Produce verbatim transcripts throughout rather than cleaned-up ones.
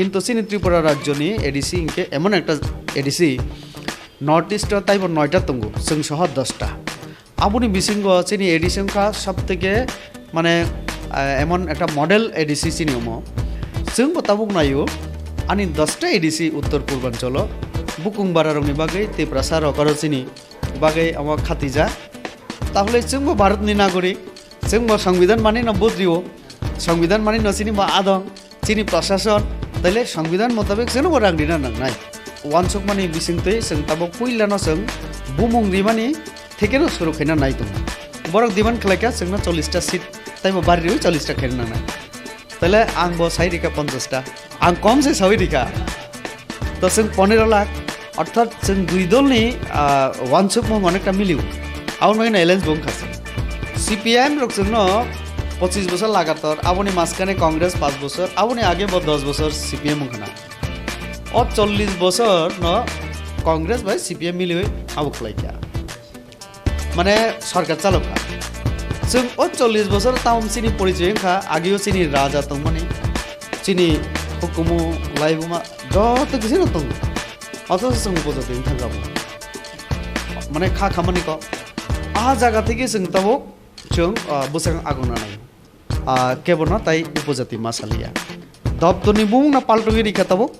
Kintu chini Tripura rajyoni A D C hinkhe emon ekta A D C, North East o taibo noita tongo, chwng soho dosta. Aboni bisingo chini A D C wngkha sabtheke, mane, ah, emon ekta model A D C chini omo. Chwngbo tabuk naio, ani dosta A D C Uttor Purbanchalo, bukung bararokni bagwi, Tiprasa rok aro chini bagwi omo khatijak. Tahole chwngbo Bharatni nagorik, chwngbo Songbidan manino budrio, Songbidan manino chini bo adong, chini prashason, taile Songbidan motabek chwngno bo rang rina nangnai. Wansukmani bisingtwi chwng tabuk puilano chwng bumung rimani thekeno suru khaina nai tongo. Borok demand khlaikha chwngno chollish ta seat, taibo bari riwi chollish ta khaina nangnai. Taile ang bo sai rikha ponchash ta. Ang kom se sawi rikha. To chwng pondro lakh, orthat chwng dui dolni, ah, wansukmung onekta milio. Aboni bagwi alliance bo wngkha chwng. C P I M rok chwngno pochis bosor lagatar, aboni maskane Congress paanch bosor, aboni age bo dos bosor C P M wngkha na. O chollish bosor no Congress bai C P M miliwi abo khlaikha. Mane sorkar chalokha. Chwng o chollish bosor tamoni chini porichoi wngkha, ageo chini raja tongmani, chini hukumu, laibuma joto kisino tongo. Othocho chwng upojati wngkha abo. Mane kha khamani kok. A jaga theke chwng tabuk chwng, ah, bwsang agong nanai. Ah, kebono tai upojati ma saliya. Doptorni bumungno paltogwi rikha tabuk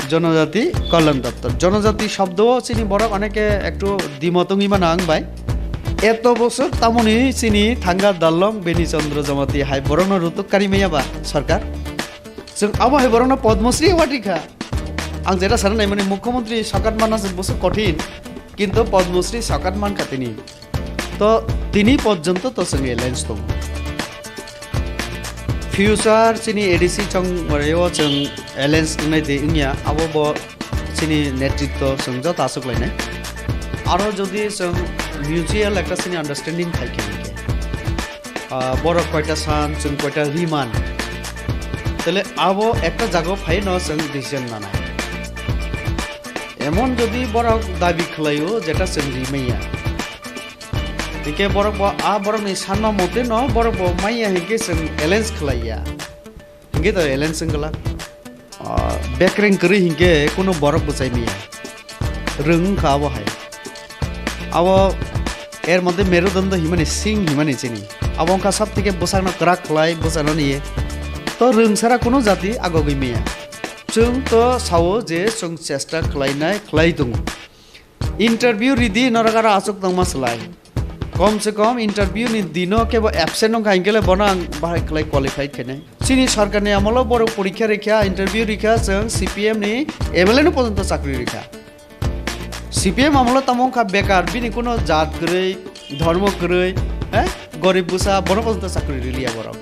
Jonojati Kalyan Doptor. Jonojati shobdo chini borok oneke ektu dimot wngwi mano ang bai. Eto bosor tamoni chini thanga dalong Beni Chandra Jamati hai borokno rutuk kari maya ba sarkar. Chwng abo hai borokno Padma Shri award rikha. Ang jeta sana naimani Mukhyamantri sokat manna se bosor kothin, kintu Padma Shri sokat mankha tini. To tini porjonto to chwng alliance tongo. Future chini A D C chongmani o chwng alliance wngnai de wngya, abo bo chini netritwo chwng joto achuk lainai. Aro jodi chwng mutual ekta chini understanding khai khe hwnkhe, ah, borok koita san, chwng koita riman, tele abo ekta jago phaino chwng decision nanai. Emon jodi borok dabi khlaio jeta chwng rimaya, hinkhe borok bo a borokni sanma mote no borok bo maya hinkhe chwng alliance khlaiya. Hinkhe to alliance wngkha, ah, bekreng kwrwi hinkhe kunu borok bo chai maya. Rwng wngkha abo hai. Abo er moddhe merudondo himani, sing himani chini. Abo wngkha sab theke bwsakno kwrak khlai, bwsakno niye. To rwng sara kunu jati agogwi maya. Chwng to sao je chwng chesta khlainai, khlai tongo. Interview ridi norok aro achuk tongma slai. Kom se kom interview ni dino kebo absent wngkha hinkhe le bono ang bahai khlai qualified khainai. Chini sarkar ni amolo borok porikha rikha, interview rikha, chwng C P M ni M L A no pojonto chakri rikha. C P M amolo tamo wngkha bekar, bini kuno jat kwrwi, dhormo kwrwi, eh, gorib bwsa, bono pojonto chakri riliya borok.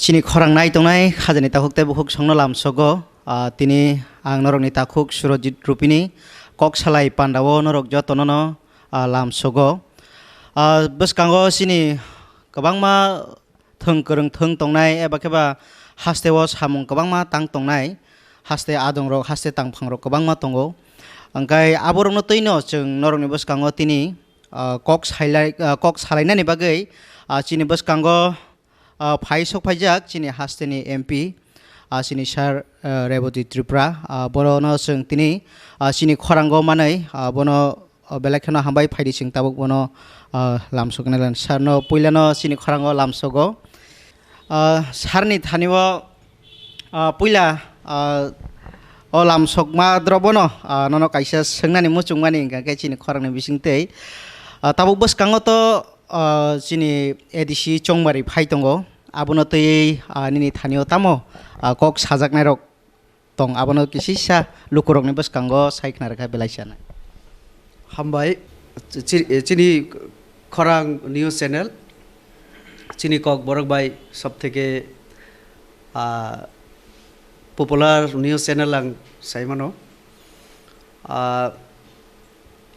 Chini khorang nai tongnai khajani takhuk tei bukhuk songno lamsogo. Ah, tini ang norokni takhuk Surojit Rupini kok salai pandao norok jotono no, ah, lamsogo. Ah, bwskango chini kwbangma thwng kwrwng thwng tongnai eba khe ba haste o samung kwbangma tang tongnai, haste adongrok, haste tangphangrok kwbangma tongo. Hwnkhe aborokno twino chwng norokni bwskango tini, ah, kok sailai, ah, kok salainani bagwi, ah, chini bwskango, ah, phai sok phaijak chini hasteni M P, ah, chini Sir, ah, Reboti Tripura, ah, borono chwng tini, ah, chini khorango manwi, ah, bono, ah, belai kheno hambai phaidi chwng tabuk bono, ah, lamsoknai lang. Sir no puilano chini khorango lamsogo. Ah, sir ni thani o, ah, puila, ah, o lamsokma drobono, ah, nono kaisa swngnani muchungmani hwnkha khe chini khorangni bisingtwi. Ah, tabuk bwskango to, ah, chini A D C chongmari phai tongo. Abono twiwi, ah, nini thani o tamo, ah, kok sajaknairok tong, abono kisisa lukurokni bwskango sai khna rwkha belai sana. Hambai, chi-, chini khorang news channel, chini Kokborok bai sob theke, ah, popular news channel ang sai mano. Ah,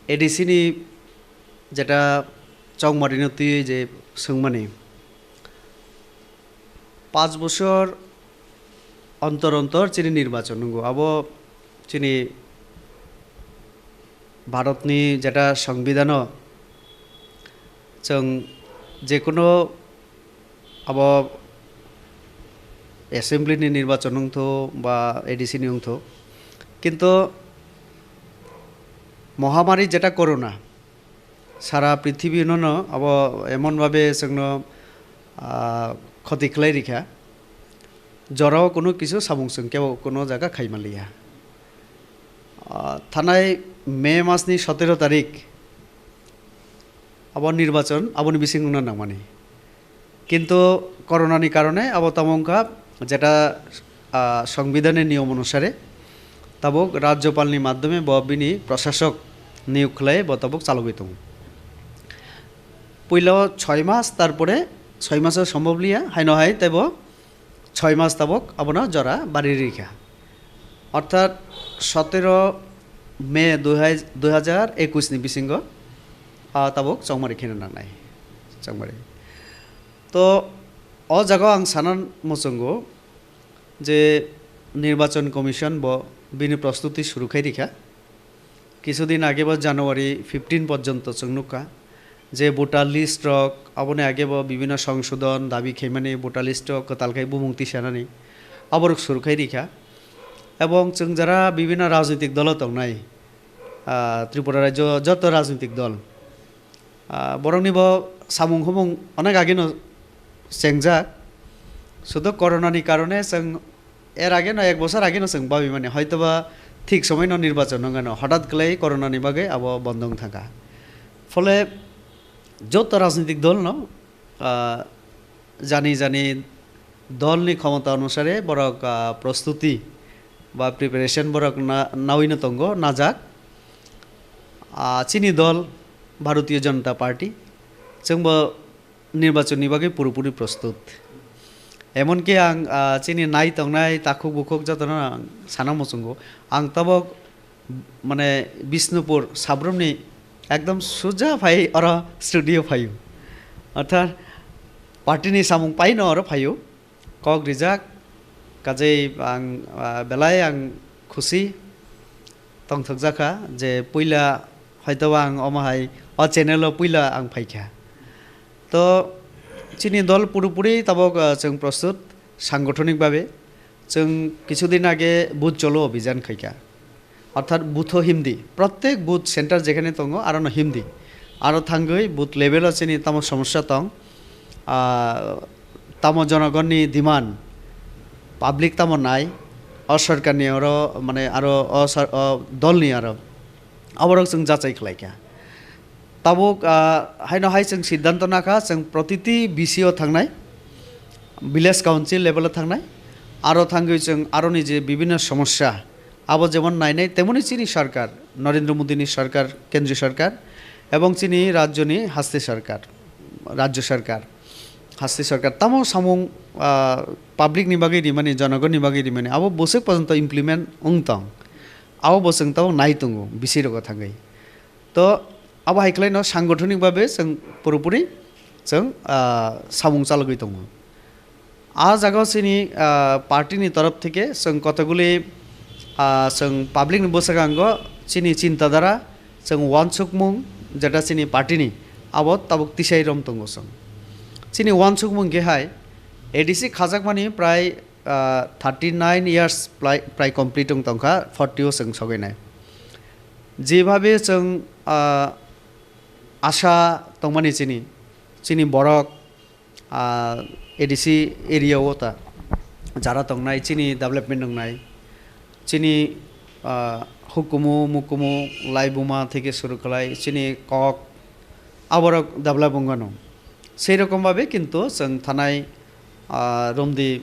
A D C ni jeta chongmarino twiwi je swngmani, panch bochor ontor ontor chini nirbachon nungo. Abo chini Bharatni jeta Songbidhano chwng jekuno abo assembly ni nirbachon wngthu ba A D C ni wngthu, kintu mohamari jeta corona sara prithibi no no abo emon babe chwngno, ah, khoti khlai rikha, jorao kunu kisu samung chwng kebo kunu jaga khai manliya. Ah, thanai May masni sotero tarik abo nirbachon aboni bising wngna nangmani. Kintu corona ni karone abo tamo wngkha jeta, ah, Songbidhan ni niyom onusare tabuk Rajyapal ni madhyome bo bini prosasok niyok khlai bo tabuk chalogwi tongo. Puila o choi mas, tarpore choi mas o sombhob liya, haino hai teibo choi mas tabuk abono jora bari rikha. Orthat sotero May dui hai-, dui hajar ekwis ni bisingo, ah, tabuk chongmari kheno nangnai. Chongmari. To, o jaga ang sana muchungo je Nirbachon Commission bo bini prostuti suru khai rikha. Kisudin age bo January fifteen porjonto chwng nukha je voter list rok, aboni age bo bibhinno songsodhon dabi khaimani voter list rok kwtal khai bumung tisanani aborok suru khai rikha. Ebong chwng jara bibhinno rajnitik dolo tongnai, ah, Tripura rajyo joto rajnitik dol, ah, borokni bo samung humung onek ageno chengjak. Sudo corona ni karone chwng er ageno, ek bosor ageno chwng babimani, hoitoba thik somoino nirbachon wngano, hothat kwlai corona ni bagwi abo bondo wng thangkha. Phole joto rajnitik dol no, ah, jani jani dol ni khomota onusare borok, ah, prostuti ba preparation borok na-, nawi no tongo, najak. Ah, chini dol Bharatiya Janata Party, chwngbo nirbachon ni bagwi purupuri prostut. Emonki ang, ah, chini nai tongnai takhuk bukhuk jotono ang sana muchungo. Ang tabok, mane, Bishnupur sabrumni ekdom suja phai oro studio phaio. Orthat party ni samung paino oro phaio. Kok rijak, kajei ang, ah, belai ang khusi tongthokjakha je puila hoitoba ang omo hai o channel o puila ang phaikha. To chini dol purupuri tabok, ah, chwng prostut sangothonik babe. Chwng kisudin age Booth Cholo Abhijan khaikha. Orthat booth o himdi, prottek booth center jekhane tongo, aro no himdi. Aro thangwi booth level o chini tamo somosya tong, ah, tamo jonogonni demand, public tamo nai, o sorkarni oro, mane, aro o sor-, o dolni aro, aborok chwng jachai khlaikha. Tabuk, ah, haino hai chwng siddhanto nakha, chwng protiti B C o thangnai, village council level o thangnai, aro thangwi chwng aroni je bibhinno somosya, abo jemon nainai, temoni chini sarkar, Narendra Modi ni sarkar, kendriya sarkar, ebong chini rajyoni haste sarkar, rajya sarkar, haste sarkar, tamo samung, ah, public ni bagwi rimani, jonogon ni bagwi rimani, abo bwswk porjonto implement wng tong, abo bo chwng tabuk nai tongo, B C rogo thangwi. To abo hai khlaino sangothonik babe chwng purupuri chwng, ah, samung chalogwi tongo. A jagao chini, ah, party ni torof theke chwng kotoguli, ah, chwng public ni bwskango chini chinta dhara, chwng uansukmung jeta chini party ni abo tabuk tisai rom tongo chwng. Chini uansukmung khe hai A D C khajakmani prai, ah, thirty nine years prai, prai complete wng tongkha, forty o chwng sogwi nai. Jebhabe chwng, ah, asha tongmani chini, chini borok, ah, A D C area o ta jara tongnai, chini development wngnai, chini, ah, hukumu, mukumu, laibuma theke suru khlai, chini kok, aborok develop wngano. Sei rokom babe kintu chwng thanai, ah, romdi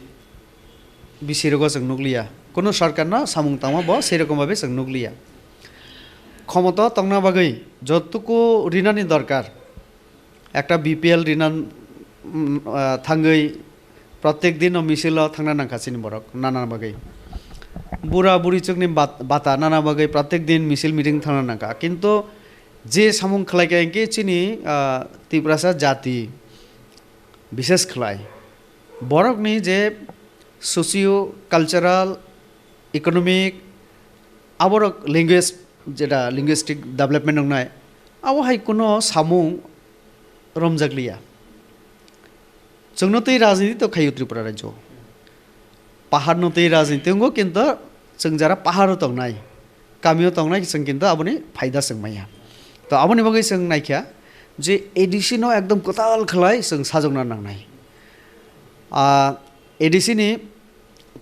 bisi rogo chwng nukliya. Kuno sarkarno samung tangma bo sei rokom babe chwng nukliya. Khomoto tongna bagwi jottuku rinani dorkar, ekta B P L rina, mm, ah, thangwi protek dino misil o thangna nangkha chini borok nana bagwi. Bura buri chukni bat-, bata nana bagwi protek din misil meeting thangna nangkha. Kintu je samung khlai kha hinkhe chini, ah, Tiprasa jati bishes khlai borokni je socio cultural, economic, aborok language, jeta linguistic development wngnai, abo hai kuno samung romjakliya. Chwngno twi rajniti to khaio Tripura rajyo. Paharno twi rajniti wngo, kintu chwng jara paharo tongnai, kamio tongnai, chwng kintu aboni phaida chwng manya. To aboni bagwi chwng naikha je A D C no ekdom kwtal khlai chwng sajokna nangnai. Ah, A D C ni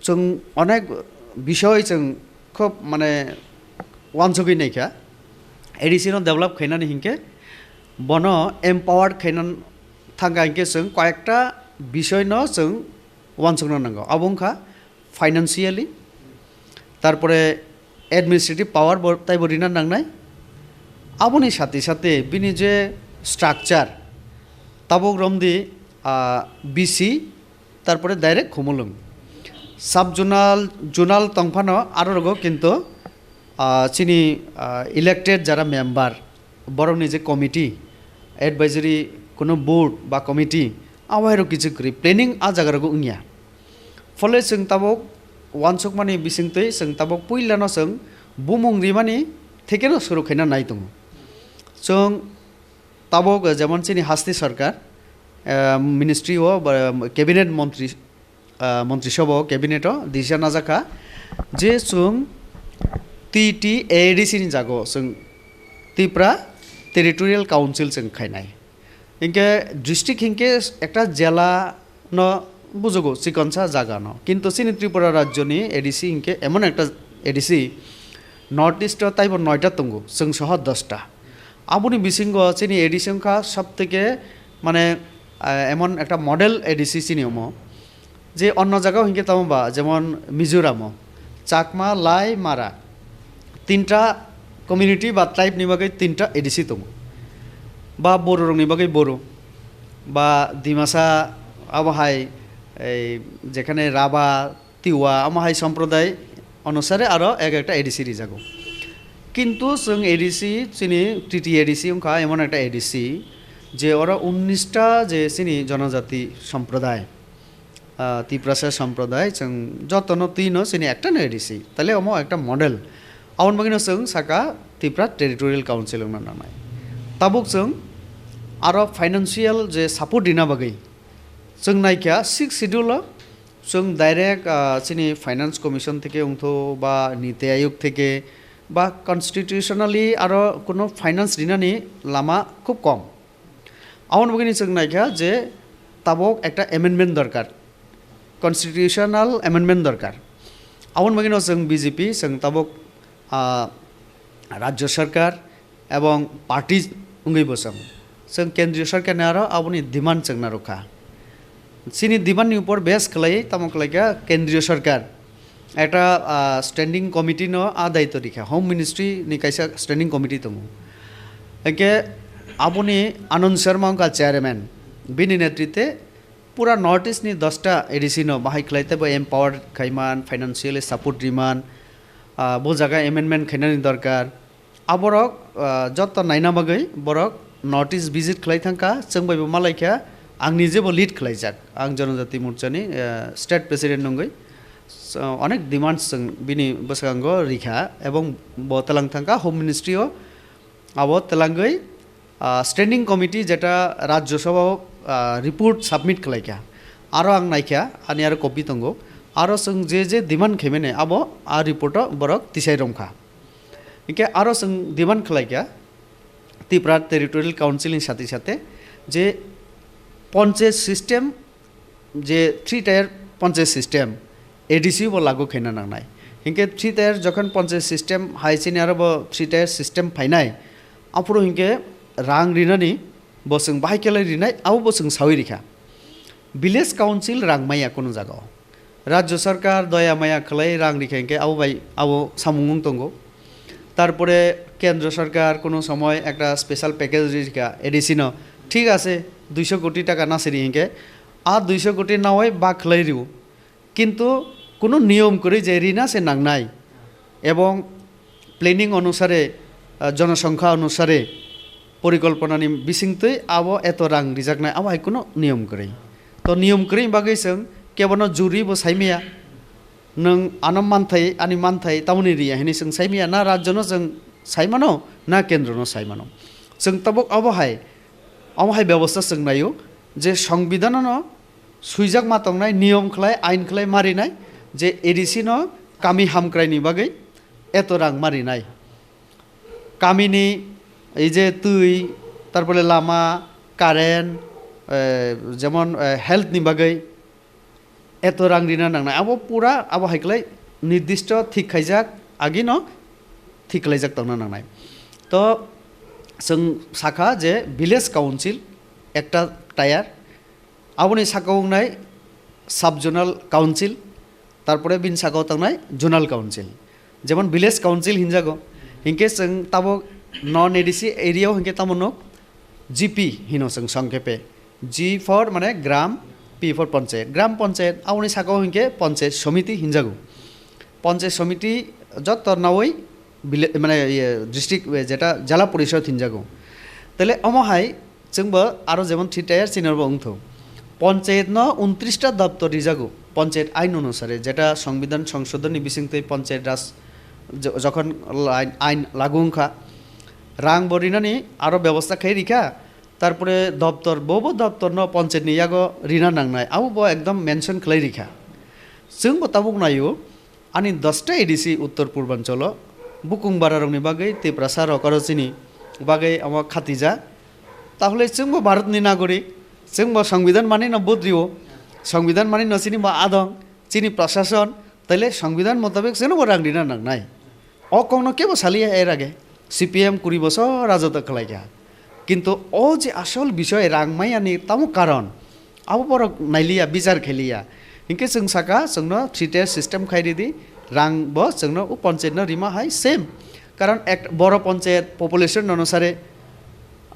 chwng onek bisoi chwng khub mane uansugwi naikha. A D C no develop khainani hinkhe bono empowered khaina thangkha hinkhe chwng koyekta bisoino chwng uansukna nango. Abo wngkha financially, tarpore administrative power bo taibo rina nangnai. Aboni sathe sathe bini je structure, tabuk romdi, ah, B C, tarpore direct Khumulwng. Sub zonal, zonal tongphano aro rogo kintu, ah, chini, ah, elected jara member, borokni je committee, advisory kuno board ba committee, abo hai rok kichik kwrwi planning a jaga rogo wngya. Phole chwng tabuk uansukmani bisingtwi chwng tabuk puilano chwng bumung rimani thekeno suru khaina nai tongo. Chwng tabuk jemon chini hasti sarkar, eh, ministry o ba cabinet montri, eh, montri sabha o cabinet o decision najakha je chwng T T A D C ni jago chwng Tipra Territorial Council chwng khainai. Hinkhe district hinkhe ekta jela no bujugo, chikonsa jaga no. Kintu chini Tripura rajyo ni A D C hinkhe emon ekta A D C, North East o taibo noita tongo, chwng soho dosta. Aboni bisingo chini A D C wngkha sob theke mane, ah, emon ekta model A D C chini omo. Je onno jagao hinkhe tamo ba, jemon Mizoramo, Chakma, Lai, Mara, tinta community ba tribe ni bagwi tinta A D C tongo, ba Boro rokni bagwi Boro, ba Dimasa, abo hai, ei, jekhane Raba, Tiwa, amo hai somproday onusare aro ek ekta A D C rijago. Kintu chwng A D C, chini T T A D C wngkha emon ekta A D C, je oro unnish ta je chini jonojati somproday, ah, Tiprasa somproday, chwng jotono twino chini ektano A D C. Tale omo ekta model. Aboni bagwino chwng saka Tipra Territorial Council wngna nangnai. Tabuk chwng aro financial je support rina bagwi chwng naikha sixth schedule o chwng direct, ah, chini Finance Commission theke wngtho ba Niti Ayog theke ba constitutionally aro kuno finance rinani lama khub kom. Aboni bagwino chwng naikha je tabuk ekta amendment dorkar, constitutional amendment dorkar. Aboni bagwino chwng B J P chwng tabuk, ah, Rajya Sarkar ebong party wngwi bo chwng, chwng Kendriya Sarkarni aro aboni demand chwngna rwkha. Chini demand ni upor base khlaiwi tamo khlaikha Kendriya Sarkar ekta, ah, standing committee no a daityo rikha, Home Ministry ni kaisa standing committee tongo. Hinkhe aboni Anand Sharma wngkha chairman, bini netritwe pura North East ni dosta A D C no bahai khlai teibo empower khaiman, financially support riman, ah, bo jaga amendment khainani dorkar. Aborok, ah, joto naina bagwi borok North East visit khlai thangkha, chwng baibo malaikha, ang nijebo lead khlaijak, ang Janajati Morchani, ah, state president wngwi. So, onek demands chwng bini bwskango rikha, ebong bo twlang thangkha Home Ministry o, abo twlangwi, ah, standing committee jeta Rajya Sabha o, ah, report submit khlaikha, aro ang naikha, ani aro copy tongo, aro chwng je je demand khaimani abo a report o borok tisai romkha. Hinkhe aro chwng demand khlaikha Tipra Territorial Council ni sathe sathe je panchayat system, je three tier panchayat system A D C bo lagu khaina nangnai. Hinkhe three tier jokhon panchayat system hai chini aro bo three tier system phainai, aphuru hinkhe rang rinani bo chwng bahai khe lai rinai, abo bo chwng sawi rikha. Village council rang maya kunu jagao. Rajya sarkar doya maya khlai rang rikha hinkhe abo bai abo samung wng tongo. Tarpore kendro sarkar kono somoy ekta special package rikha A D C no, thik ase, duiso koti taka nasiri hinkhe a duiso koti nawi bak khlai rio. Kintu kono niyom kwrwi je rina se nangnai ebong planning onusare, ah, jonosongkha onusare porikolponani bisingtwi abo eto rang rijaknai, abo hai kono niyom kwrwi. To niyom kwrwi bagwi chwng kebono juri bo saimaya, nwng ano manthai, ani manthai tamoni riya hinwi chwng saimaya, na rajyono chwng saimano, na kendrono saimano. Chwng tabuk abo hai, abo hai bebosta chwng naio je songbidhanono swijak ma tongnai, niyom khlai, ain khlai ma rinai, je A D C no kami hamkraini bagwi eto rang ma rinai. Kamini ei je twi, tarpore lama, current, eh, jemon, eh, health ni bagwi eto rang rina nangnai. Abo pura, abo hai khlai nirdisto thik khaijak, agino thik khlaijak tongna nangnai. To chwng sakha je village council ekta tayar, aboni saka wngnai sub zonal council, tarpore bini saka o tongnai zonal council. Jemon village council hinjago, hinkhe chwng tabuk non A D C area o hinkhe tamo nuk G P hino chwng songkhepe. G for mane gram, P for panchayat. Gram panchayat, aboni saka o hinkhe panchayat somiti hinjago. Panchayat somiti joto nawi village, mane, iye, district, eh, jeta jala porishod hinjago. Tele omo hai chwngbo aro jemon three tier chini oro bo wngthok. Panchayat no untris ta doptor rijago. Panchayat ain onusare, jeta songbidhan songsodhon ni bisingtwi panchayat raj jo-, jokhon lain, ain lagu wngkha, rang bo rinani aro bebosta khai rikha. Tarpore doptor, bo bo doptor no panchayat ni yago rina nangnai, abo bo ekdom mention khlai rikha. Chwngbo tabuk naio, ani dosta A D C Uttor Purbanchalo bukung bararokni bagwi Tiprasa rok aro chini bagwi omo khatija. Tahole chwngbo Bharatni nagorik, chwngbo Songbidan manino budrio, Songbidan manino chini bo adong, chini prashason, taile Songbidan motabik chwngno bo rang rina nangnai. O kokno kebo saliya er age, C P M kuri bosor rajotw khlaikha. Kintu o je asol bisoi rang mayani tamo karon, abo borok nailiya, bichar khailiya. Hinkhe chwng saka, chwngno three tier system khai ridi, rang bo chwngno o panchayat no rima hai same. Karon ek, boro panchayat population onusare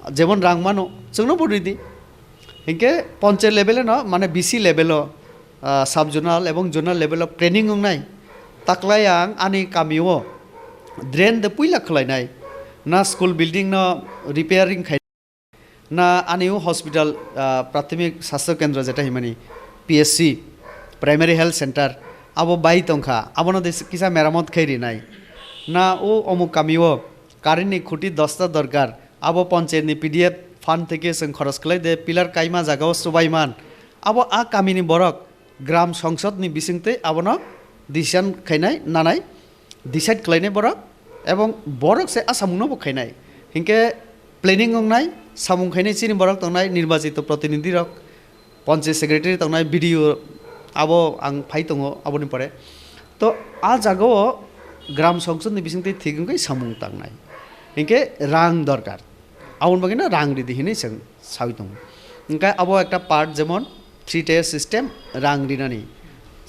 jemon rang mano, chwngno bo ridi. Hinkhe panchayat level no, mane B C level o, ah, sub zonal ebong zonal level o planning wngnai. Taklai ang ani kami o drain de puila khlainai, na school building no repairing khai. Na ani o hospital, ah, Prathimik Sasthya Kendra jeta himani P S C, Primary Health Center, abo bai tongkha, abono de kisa meramot khai rinai. Na o omuk kami o current ni khuti dosta dorkar, abo panchayat ni P D F fund theke chwng khoros khlai de pillar kaima jaga o chubai man. Abo a kami ni borok gram songsod ni bisingtwi abono decision khainai nanai. Decide khlainai borok, ebong borok se a samungno bo khainai. Hinkhe planning wngnai, samung khainai chini borok tongnai, nirbachito protinidhi rok, panchayat secretary tongnai, B D O, abo ang phai tongo, aboni pore. To a jagao gram songsodni bisingtwi thik wngwi samung tangnai. Hinkhe rang dorkar. Aboni bagwino rang ridi hinwi chwng sawi tongo. Hinkhe abo ekta part, jemon three tier system rang rinani.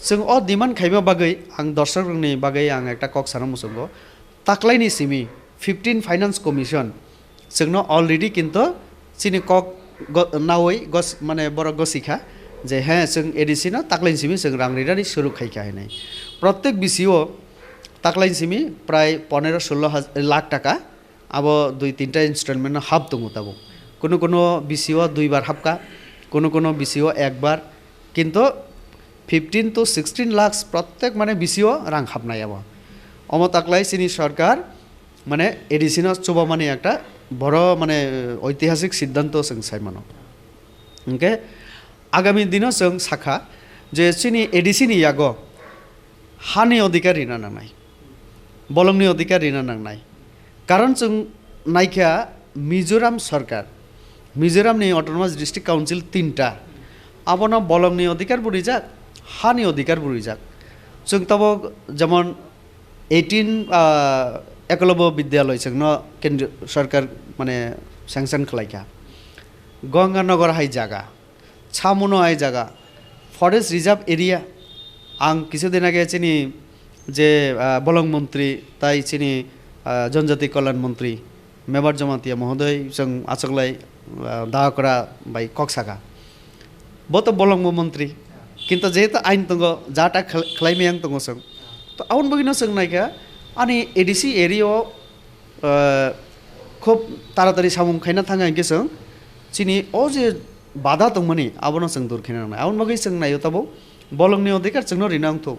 Chwng o demand khaima bagwi ang dorshok rokni bagwi ang ekta kok sana muchungo. Taklaini simi fifteen Finance Commission chwngno already kinto chini kok go-, nawi gos-, mane borok gosikha je he chwng A D C no taklaini simi chwng rang rinani suru khaikha hinwi. Protek B C O taklaini simi prai ponero solo haj-, lakh taka. Abo dui tinta installment no hap tongo tabuk. Kuno kuno B C O dui bar hapka, kuno kuno B C O ekbar. Kintu fifteen to sixteen lakhs protek mane B C O rang hapnai abo. Omo taklai chini sorkar mane A D C no chubamani ekta boro mane oitihasik siddhanto chwng sai mano. Hinkhe agami dino chwng sakha je chini A D C ni yago hani odhikar rina nangnai, bolongni odhikar rina nangnai. Karon chwng naikha Mizoram sorkar, Mizoramni Autonomous District Council tinta, abono bolongni odhikar bo rijak, hani odhikar bo rijak. Chwng tabuk jemon eighteen, ah, Ekalobya Vidyaloi chwngno kendriya sorkar mane sanction khlaikha. Ganganagar hai jaga, Chamuno hai jaga, forest reserve area, Ang kisa din age chini je, ah, bolong montri tai chini, ah, jonjati kalyan montri Mebar Jamatia mohodoy chwng achaklai, ah, Dagakra bai kok saka. Bo to bolongbo montri. Kintu jehetu ain tongo, jata khl-, khlaimaya wng tongo chwng. To aboni bagwino chwng naikha, ani A D C area o, ah, khub taratari samung khaina thangkha hinkhe chwng chini o je bada tongmani abono chwng dur khaina nangnai. Aboni bagwi chwng naio tabuk bolongni odhikar chwngno rina wngthok.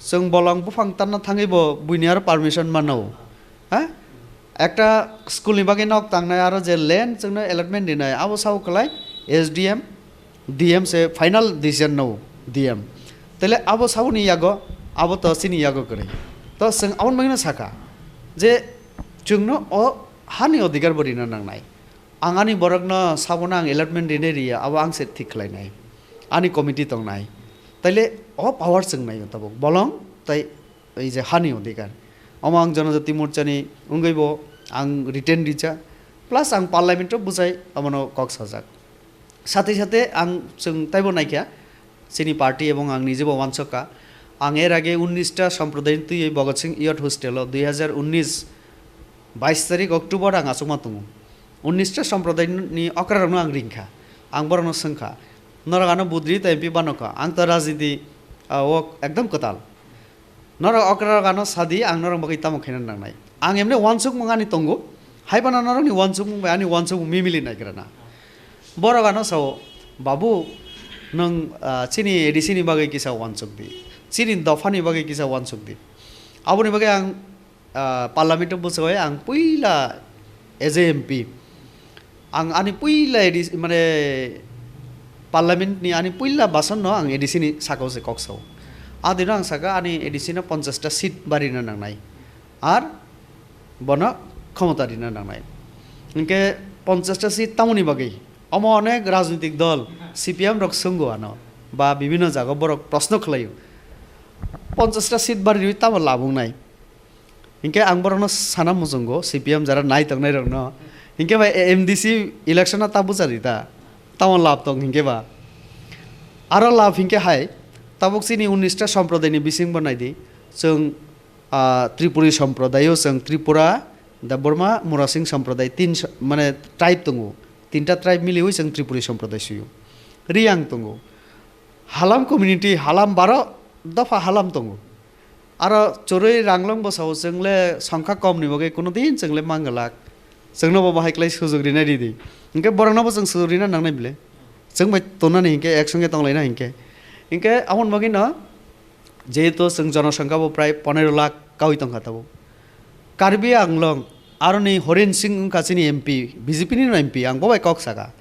Chwng bolong buphang tanna thangwi bo buini aro permission mano. Ha? Ekta school ni bagwi nok tangnai aro je land chwngno allotment rinai, abo sao kwlai S D M, D M se final decision no D M. Tele abo saboni yago, abo to chini yago kwrwi. To chwng aboni bagwino sakha je chwngno o hani odhikar bo rina nangnai. Ang ani borokno sabono ang allotment rinai riya, abo ang se thik khlainai. Ani committee tongnai. Taile o power chwng naio tabuk. Bolong tai ei je hani odhikar. Omo ang Janajati Morchani wngwi bo ang written rijak. Plus ang parliament o bwsai abono kok sajak. Sathe sathe ang chwng taibo naikha, chini party ebong ang nijebo wansokha. Ang er age unnish ta somprodayni twiwi Bhagat Singh Youth Hostel o dui hazar unnish bais tarik October ang achukma tongo. Unnish ta somprodayni okrarokno ang ringkha. Ang borokno swngkha, "Norok ano budri ta M P banokha, ang ta rajniti, ah, o ekdom kwtal. Norok okrarok ano sadi, ang norok bagwi tamo khaina nangnai." Ang emne wansukmung ani tongo, hai phano norokni wansukmung bai ani wansukmung mimili naikrana. Borok ano sao, "Babu, nwng, ah, chini A D C ni bagwi kisa wansuk di, chini dophani bagwi kisa wansuk di." Aboni bagwi ang, ah, parliament o bwsai ang puila as a M P, ang ani puila A D C, mane, parliament ni ani puila bason no ang A D C ni saka o se kok sao. A dino ang saka ani A D C no ponchash ta seat barina nangnai. Ar bono khomota rina nangnai. Hinkhe ponchash ta seat tamoni bagwi? Omo onek rajnitik dol, C P M rok swngo ano, ba bibhinno jaga borok proshno khlaio. Ponchash ta seat bari rwi tamo labung nai? Hinkhe ang borokno sana muchungo, C P M jara nai tongnai rokno. Hinkhe bai M D C election o ta bwchari ta? Tamo lab tong hinkhe ba? Aro lab hinkhe hai, tabuk chini unnish ta somprodayni bisingbo naidi, chwng, ah, Tripuri somprodayo chwng Tripura, Debbarma, Murasing somproday tin so-, mane tribe tongo. Tinta tribe miliwi chwng Tripuri somproday suyo. Riyang tongo. Halam community, halam baro dopha halam tongo. Aro chorwi ranglong bwsao chwng le songkha kom ni bagwi kuno din chwng le manglak. Chwngno bo bahai klai sujuk rina ridi. Hinkhe borokno bo chwng sujuk rina nangnai bile. Chwng bai tonani hinkhe ek songe tonglaina hinkhe. Hinkhe aboni bagwi no jehetu chwng jonosongkha bo prai pondro lakh kaui tongkha tabuk. Karbi Anglong, aroni Horen Singh wngkha chini M P, B J P ni no M P, ang bo bai kok saka.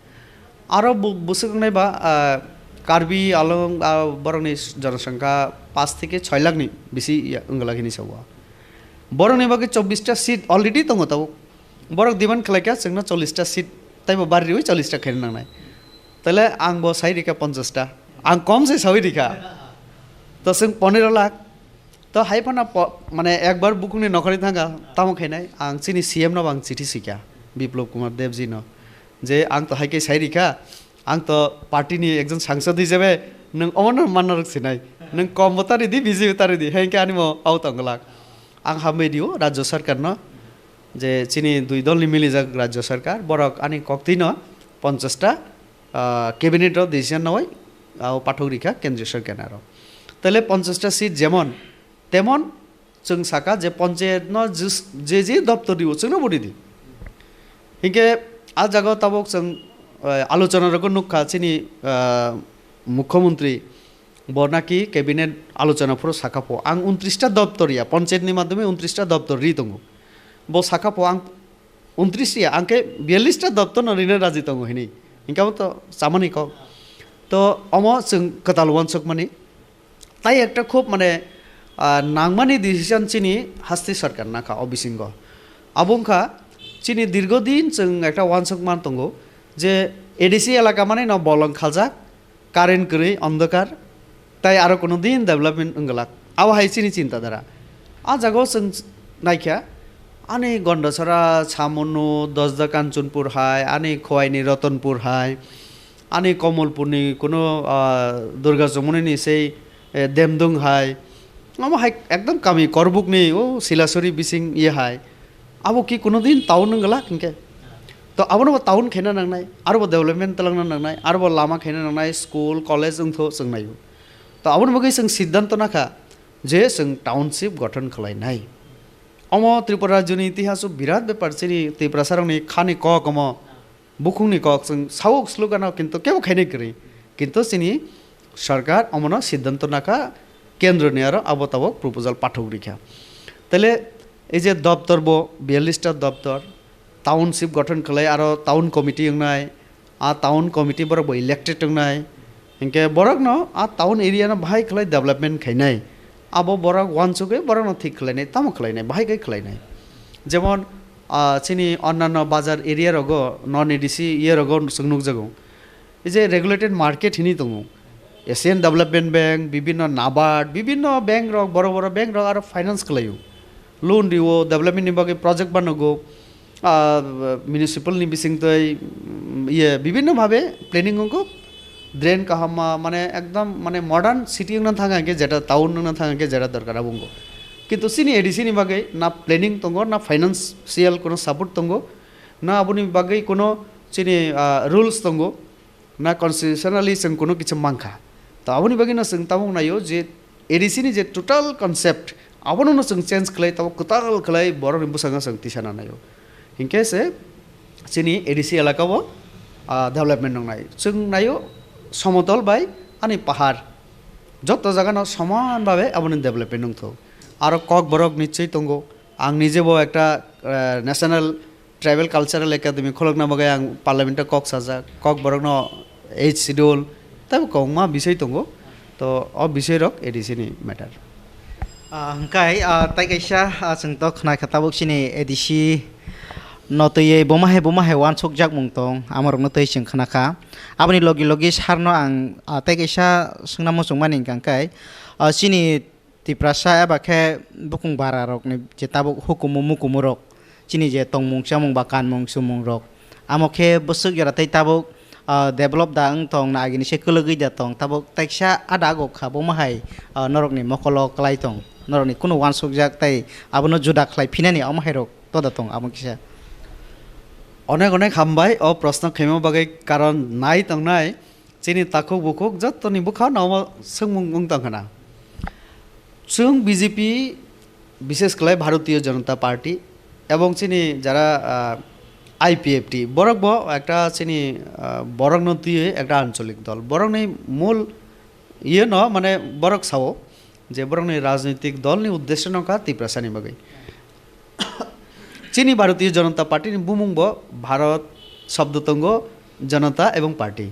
Aro bu-, bwswk wngnai ba, ah, Karbi Anglong, ah, borokni jonosongkha paanch theke choi lakh ni bisi ya, wngla hini sabo. Borokni bagwi chobbish ta seat already tongo tabuk. Borok demand khlaikha chwngno chollish ta seat, taibo bari riwi chollish ta khaina nangnai. Tale ang bo sai rikha ponchash ta. Ang kom se saui rikha. To chwng pondro lakh. To hai phano po-, mane ekbar bukhukni nokhorni thangkha, tamo khainai? Ang chini C M no bo ang chithi swikha, Biplab Kumar Deb ji no, je ang to hai khe sai rikha, ang to party ni ekjon sangsad hisabe nwng omono manna rwk sinai, nwng kom bo ta ridi, bisi bo ta ridi, hai khe ani bo out tonglak. Ang hambai rio Rajya Sarkar no, je chini dui dol ni milijak Rajya Sarkar, borok ani koktwi no ponchash ta, ah, cabinet o decision naui, ah, pathok rikha Kendriya Sarkar ni aro. Tale ponchash ta seat jemon temon chwng saka je ponchayat no jis-, je je doptor rio chwngno bo ridi. Hinkhe a jaga o tabuk chwng, eh, alochona rokno nukha chini, ah, mukhyamantri bo naki cabinet alochona phuru saka pho, ang untrish ta doptor ya, ponchayat ni madhyome untrish ta doptor ri tongo. Bo saka pho ang untrish ya, ang khe biyallish ta doptor no rina raji tongo hini. Hinkhe abo to chamani kok. To omo chwng kwtal uansukmani. Tai ekta khub mane, ah, nangmani decision chini hasti sarkar nakha o bisingo. Abo wngkha chini dirgo din chwng ekta uansuk man tongo je A D C elaka mane no bolong khaljak, current kwrwi, ondokar, tai aro kuno din development wngwlak. Abo hai chini chinta dhara. A jaga o chwng naikha, ani Gondasara, Chamunu, Dosda Kanchanpur hai, ani Khowai ni Ratanpur hai, ani Kamalpur ni kuno, ah, Durga Chomoni ni sei eh, Demdung hai, omo hai ekdom kami Korbukni o Silasuri bising ye hai. Abo ki kuno din town wng glak hinkhe? To abono bo town khaina nangnai, aro bo development twlangna nangnai, aro bo lama khaina nangnai, school, college wngtho chwng naio. To aboni bagwi chwng siddhanto nakha je chwng township gothon khlainai. Omo Tripura rajyoni itihaso birat bepar, chini Tiprasarokni khani kok omo, bukhukni kok chwng sao slugano, kintu kebo khainai kwrwi. Kintu chini sarkar omono siddhanto nakha, kendroni aro abo tabok proposal pathok rikha. Tele ei je doptor bo biyallis ta doptor, township gothon khlai aro town committee wngnai, a town committee borok bo elected wngnai, hinkhe borokno a town area no bahai khlai development khainai, abo borok uansugwi borokno thik khlainai, tamo khlainai, bahai khe khlainai. Jemon, ah, chini onnanno bazar area rogo, non A D C area rogo chwng nukjago. Ei je regulated market hinwi tongo, Asian Development Bank, bibinno NABARD, bibinno bank rok, boro boro bank rok aro finance khlaio, loan rio, development ni bagwi project banago, ah, municipal ni bisingtwi, mm, iye, bibinno bhabe planning wngkho, drain kaham ma, mane ekdom, mane modern city wngna thang khe jeta town wngna thang khe jeta dorkar abo wngkho. Kintu chini A D C ni bagwi na planning tongo, na financial kuno support tongo, na aboni bagwi kuno chini, ah, rules tongo, na constitutionally chwng kuno kisa mankha. To aboni bagwi no chwng tabuk naio je A D C ni je total concept, abono no chwng change khlai, tabuk kwtal khlai borokni bwskango chwng tisana naio. Hinkhe se chini A D C elaka o, ah, development wngnai. Chwng naio somotol bai ani pahar, joto jaga no soman bhabe aboni development wngthok. Aro Kokborok nichoi tongo. Ang nije bo ekta, eh, National Tribal Cultural Academy khulukna bagwi ang parliament o kok sajak, Kokborokno eighth schedule, tei bo kwbangma bisoi tongo. To o bisoi rok A D C ni matter. Ah, hwnkhe, ah, tai kaisa, ah, chwng to khna kha tabuk chini A D C no twiwi buma hai buma hai uansukjak mung tong, amorokno twi chwng khna kha. Aboni logi logi sarno ang, ah, tai kaisa swngna muchungmani hwnkha khe, ah, chini Tiprasa eba khe bukung bara rokni je tabuk hukumu mukumu rok, chini je tongmung chamung ba kanmung chumung rok, amo khe bwswk jora tei tabuk, ah, develop da wng tong na agini se kwlwgwi da tong, tabuk taiksa ada ago kha bo mahai, ah, norokni mokolo kwlai tong, norokni kunu uansukjak tei abono juda khlai phinani omo hai rok to da tong amo kisa. Onek onek hambai o proshno khaima bagwi, karon nai tongnai. Chini takhuk bukhuk jottoni bwkha no omo swngmung wng tong khna. Chwng B J P, bishes khlai Bharatiya Janata Party, ebong chini jara, ah, I P F T, borok bo ekta chini, ah, borok no twiwi ekta ancholik dol. Borok ni mul iye no mane borok sao je borok ni rajnitik dol ni uddesho no kha Tiprasa ni bagwi. Chini Bharatiya Janata Party ni bumung bo Bharat shobdo tongo, Janata ebong Party.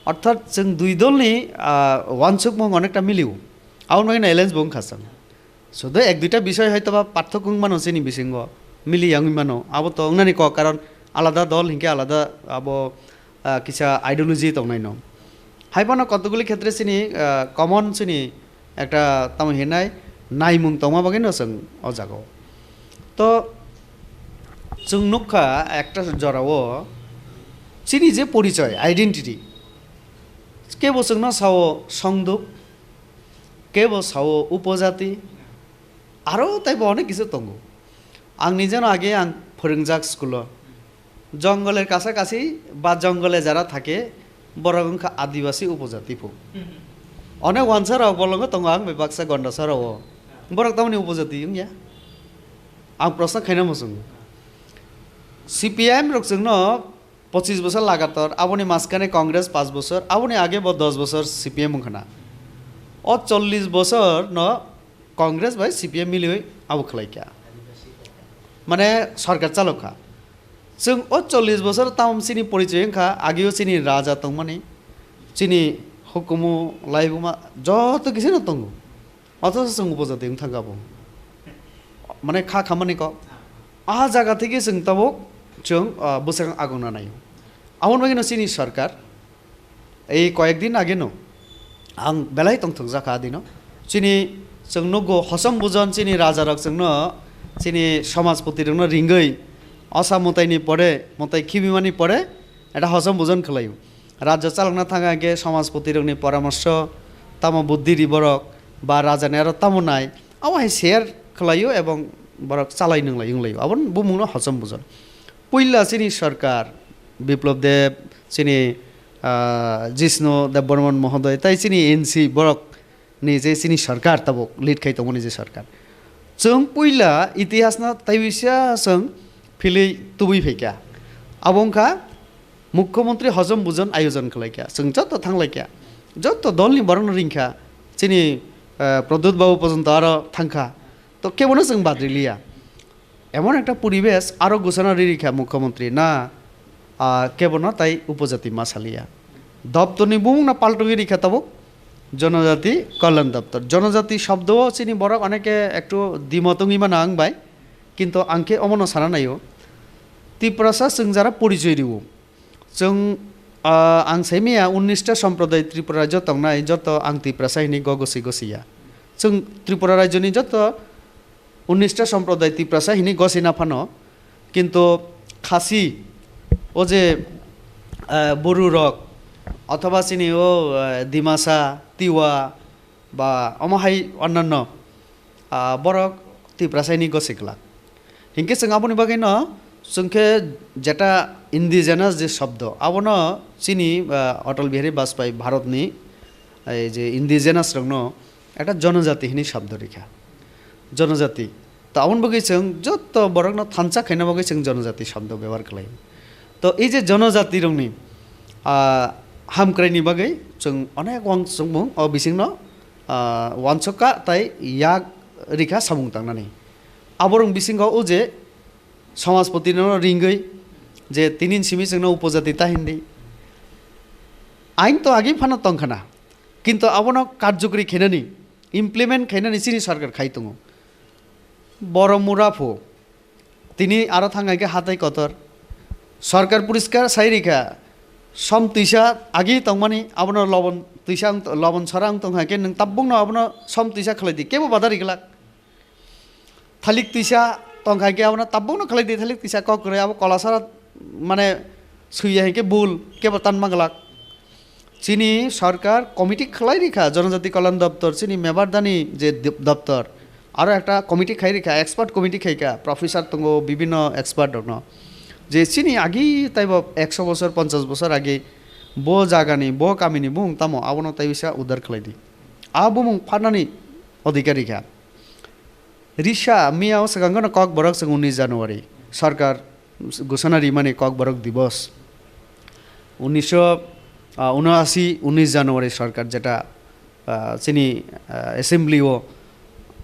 Orthat chwng dui dol ni, ah, uansukmung onekta milio. Aboni bagwi no alliance bo wngkha chwng. Sudo ek duita bisoi hoytoba parthok wng mano chini bisingo, mili ya wngwi mano. Abo to wngnani kok, karon alada dol hinkhe alada abo, ah, kisa ideology tongnai no. Hai phano kotokguli khetre chini, ah, common chini ekta tamo hinai naimung tongma bagwi no chwng o jaga o. To chwng nukha ekta jora o chini je porichoi, identity, kebo chwngno sao Songduk, kebo sao Upojati, aro taibo onek kisu tongo. Ang nijeno age ang phwrwngjak school o. Jongole kasakasi ba jongole jara thake, borok wngkha adibasi upojati phu. Onek wansa rok bolongo tongo ang bai baksa gonda sara o. Borok tamoni upojati wngya? Ang proshno khaina muchungo. C P I M rok chwngno pochis bosor lagatar, aboni maskane Congress paanch bosor, aboni age bo dos bosor C P M wngkhana. O chollis bosor no Congress bai C P M miliwi abo khlai kha. Mane sarkar chalok kha. Chwng o chollis bosor tamom chini porichoi wngkha, ageo chini raja tongmani, chini hukumu, laibuma joto kisi no tongo. Othocho chwng upojati wng thangkha bo. Mane kha khamani kok. A jaga theke chwng tabuk chwng, ah, bwsakang agongna naio. Aboni bagwino chini sarkar ei koyek din ageno ang belai tongthokjak kha dino. Chini chwng nukgo hosom bujon chini rajarok chwngno chini somajpoti rokno ringwi osa mwtaini pore, mwtai khibimani pore eta hosom bujon khlaio. Rajyo chalokna thangkha hwnkhe somajpoti rokni poramorso tamo buddhi ri borok, ba rajani aro tamo nai, abo hai share khlaio ebong borok chalai nwnglai wnglaio, abo bumungno hochom bujon. Puila chini sarkar, Biplab Deb, chini, ah, Jishnu Debbarman mohodoy, tai chini N C borok ni je chini sarkar tabuk lead khai tongmani je sarkar. Chwng puila itihasno taiwisa chwng philwi tubui phaikha. Abo wngkha Mukhyamantri hojom bujon ayojon khlaikha. Chwng joto thanglaikha. Joto dolni borokno ringkha. Chini, eh, Pradyut babu porjonto aro thangkha. To kebono chwng bad riliya. Emon ekta poribesh aro ghoshona ri rikha Mukhyamantri na, ah, kebono tai upojati ma saliya. Doptorni bumungno paltogwi rikha tabuk Jonojati Kalyan Doptor. Jonojati shobdo chini borok oneke ektu dimot wngwi mano ang bai, kintu ang khe omono sana naio. Tiprasa chwng jara porichoi rio. Chwng, ah, ang saimaya unnista somproday Tripura rajyo tongnai joto ang Tiprasa hinwi go gosi gosiya. Chwng Tripura rajyoni joto unnista somproday Tiprasa hinwi gosina phano, kintu Khasi, o je, ah, Buru rok, othoba chini o, ah, Dimasa, Tiwa, ba omo hai onnanno, ah, borok Tiprasa hinwi gosi glak. Hinkhe chwng aboni bagwino chwng khe jeta indigenous je shobdo, abono chini, ah, Atal Bihari Vajpayee Bharatni, ei je indigenous rokno ekta jonojati hinwi shobdo rikha. Jonojati. To aboni bagwi chwng joto borokno thansa khaina bagwi chwng jonojati shobdo bebohar khlai. To ei je jonojati rokni, ah, hamkraini bagwi chwng onek uansukmung o bisingno, ah, uansukha tai yak rikha samung tangnani. Aborok bisingo o je Samajpatino ringwi je tinin simi chwngno upojati ta hindi. Ain to agi phano tongkhana, kintu abono karjokri khainani, implement khainani chini sarkar khai tongo. Borok mura pho. Tini aro thang hai khe hatai kotor. Sarkar poriskar sai rikha, som twisa agi tongmani abono lobon twisa wng, lobon sora wng tong hai khe nwng tabukno abono som twisa khlai di, kebo badari glak. Thalik twisa tong hai khe abono tabukno khlai di, thalik twisa kok kwrwi abo kolasora mane swiya hai khe bul, kebo tanma glak. Chini sarkar committee khlai rikha, Jonojati Kalyan Doptor, chini Mebardhani je dip-, doptor, aro ekta committee khai rikha, expert committee khaikha, professor tongo, bibhinno expert rokno. Je chini agi taibo ekso bosor, ponchash bosor agi bo jagani, bo kamini bumung tamo, abono tai bisa udar khlai di. A bumung phanani odhikari kha. Risa, miya o swkang no Kokborok chwng unis January sarkar ghoshona rimani Kokborok Divos. Unisho, ah, unoasi, unis January sarkar jeta, ah, chini, ah, assembly o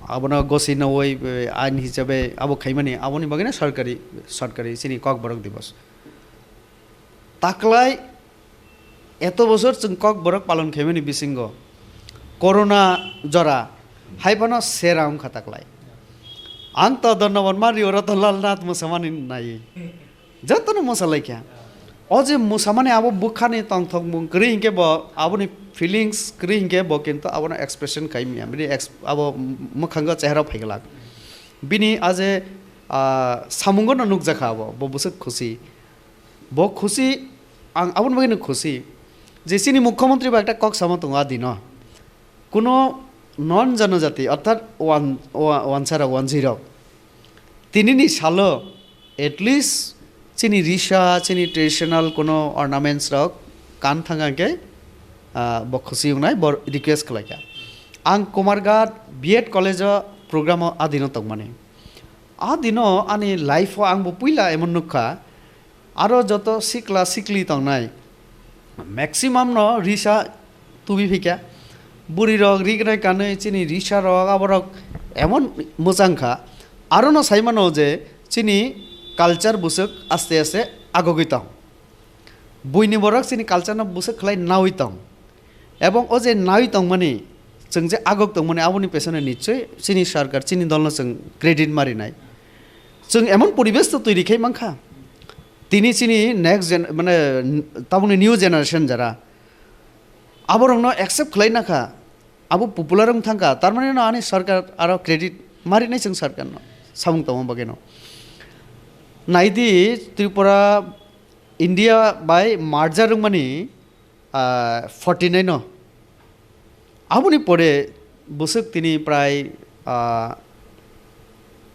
abono gosi nawi, eh, ain hisabe abo khaimani aboni bagwino sarkari, sarkari chini Kokborok Divos. Taklai eto bosor chwng Kokborok palon khaimani bisingo corona jora hai phano sera wngkha taklai. Ang to Donnaban Mari oro to Lalnath mosamani nai. Jotono mosa laikha. O je mosamani abo bwkhani tongthokmung kwrwi hinkhe bo aboni feelings kwrwi hinkhe bo kintu abono expression khai manya. Bini ex-, abo mwkhango chehara phaiglak. Bini a je, ah, samungo no nukjakha abo, bo bwswk khusi. Bo khusi, ang aboni bagwino khusi je chini mukhyamantri bai ekta kok sama tongo a dino. Kuno non janajati, orthat wan-, wa-, wansarok, wansirok, tinini salo at least chini risa, chini traditional kuno ornaments rok kan thang khe, ah, bo khusi wngnai, bo request khlaikha. Ang Kumarghat B Ed college o program o a dino tongmani. A dino ani life o ang bo puila emon nukha, aro joto sikla sikli tongnai, maximum no risa tubi phikha. Bwrwi rok ri gwnai kanwi chini risa rok aborok emon mwchang kha. Aro no sai mano je chini culture bwswk aste aste agogwi tong. Buini borok chini culture no bwswk khlai nawi tong. Ebong o je nawi tongmani, chwng je agok tongmani, aboni pesone nichoi chini sarkar, chini dolno chwng credit marinai. Chwng emon poribesh to toiri khai mankha. Tini chini next gen-, mane, tabukni new generation jara, aborokno accept khlai nakha, abo popular wng thangkha, tar mane no ani sarkar aro credit marinai chwng sarkarno, samung tongma bagwino. Naidi Tripura India bai merger wngmani, ah, forty nine o. Aboni pore Bwswk tini prai, ah,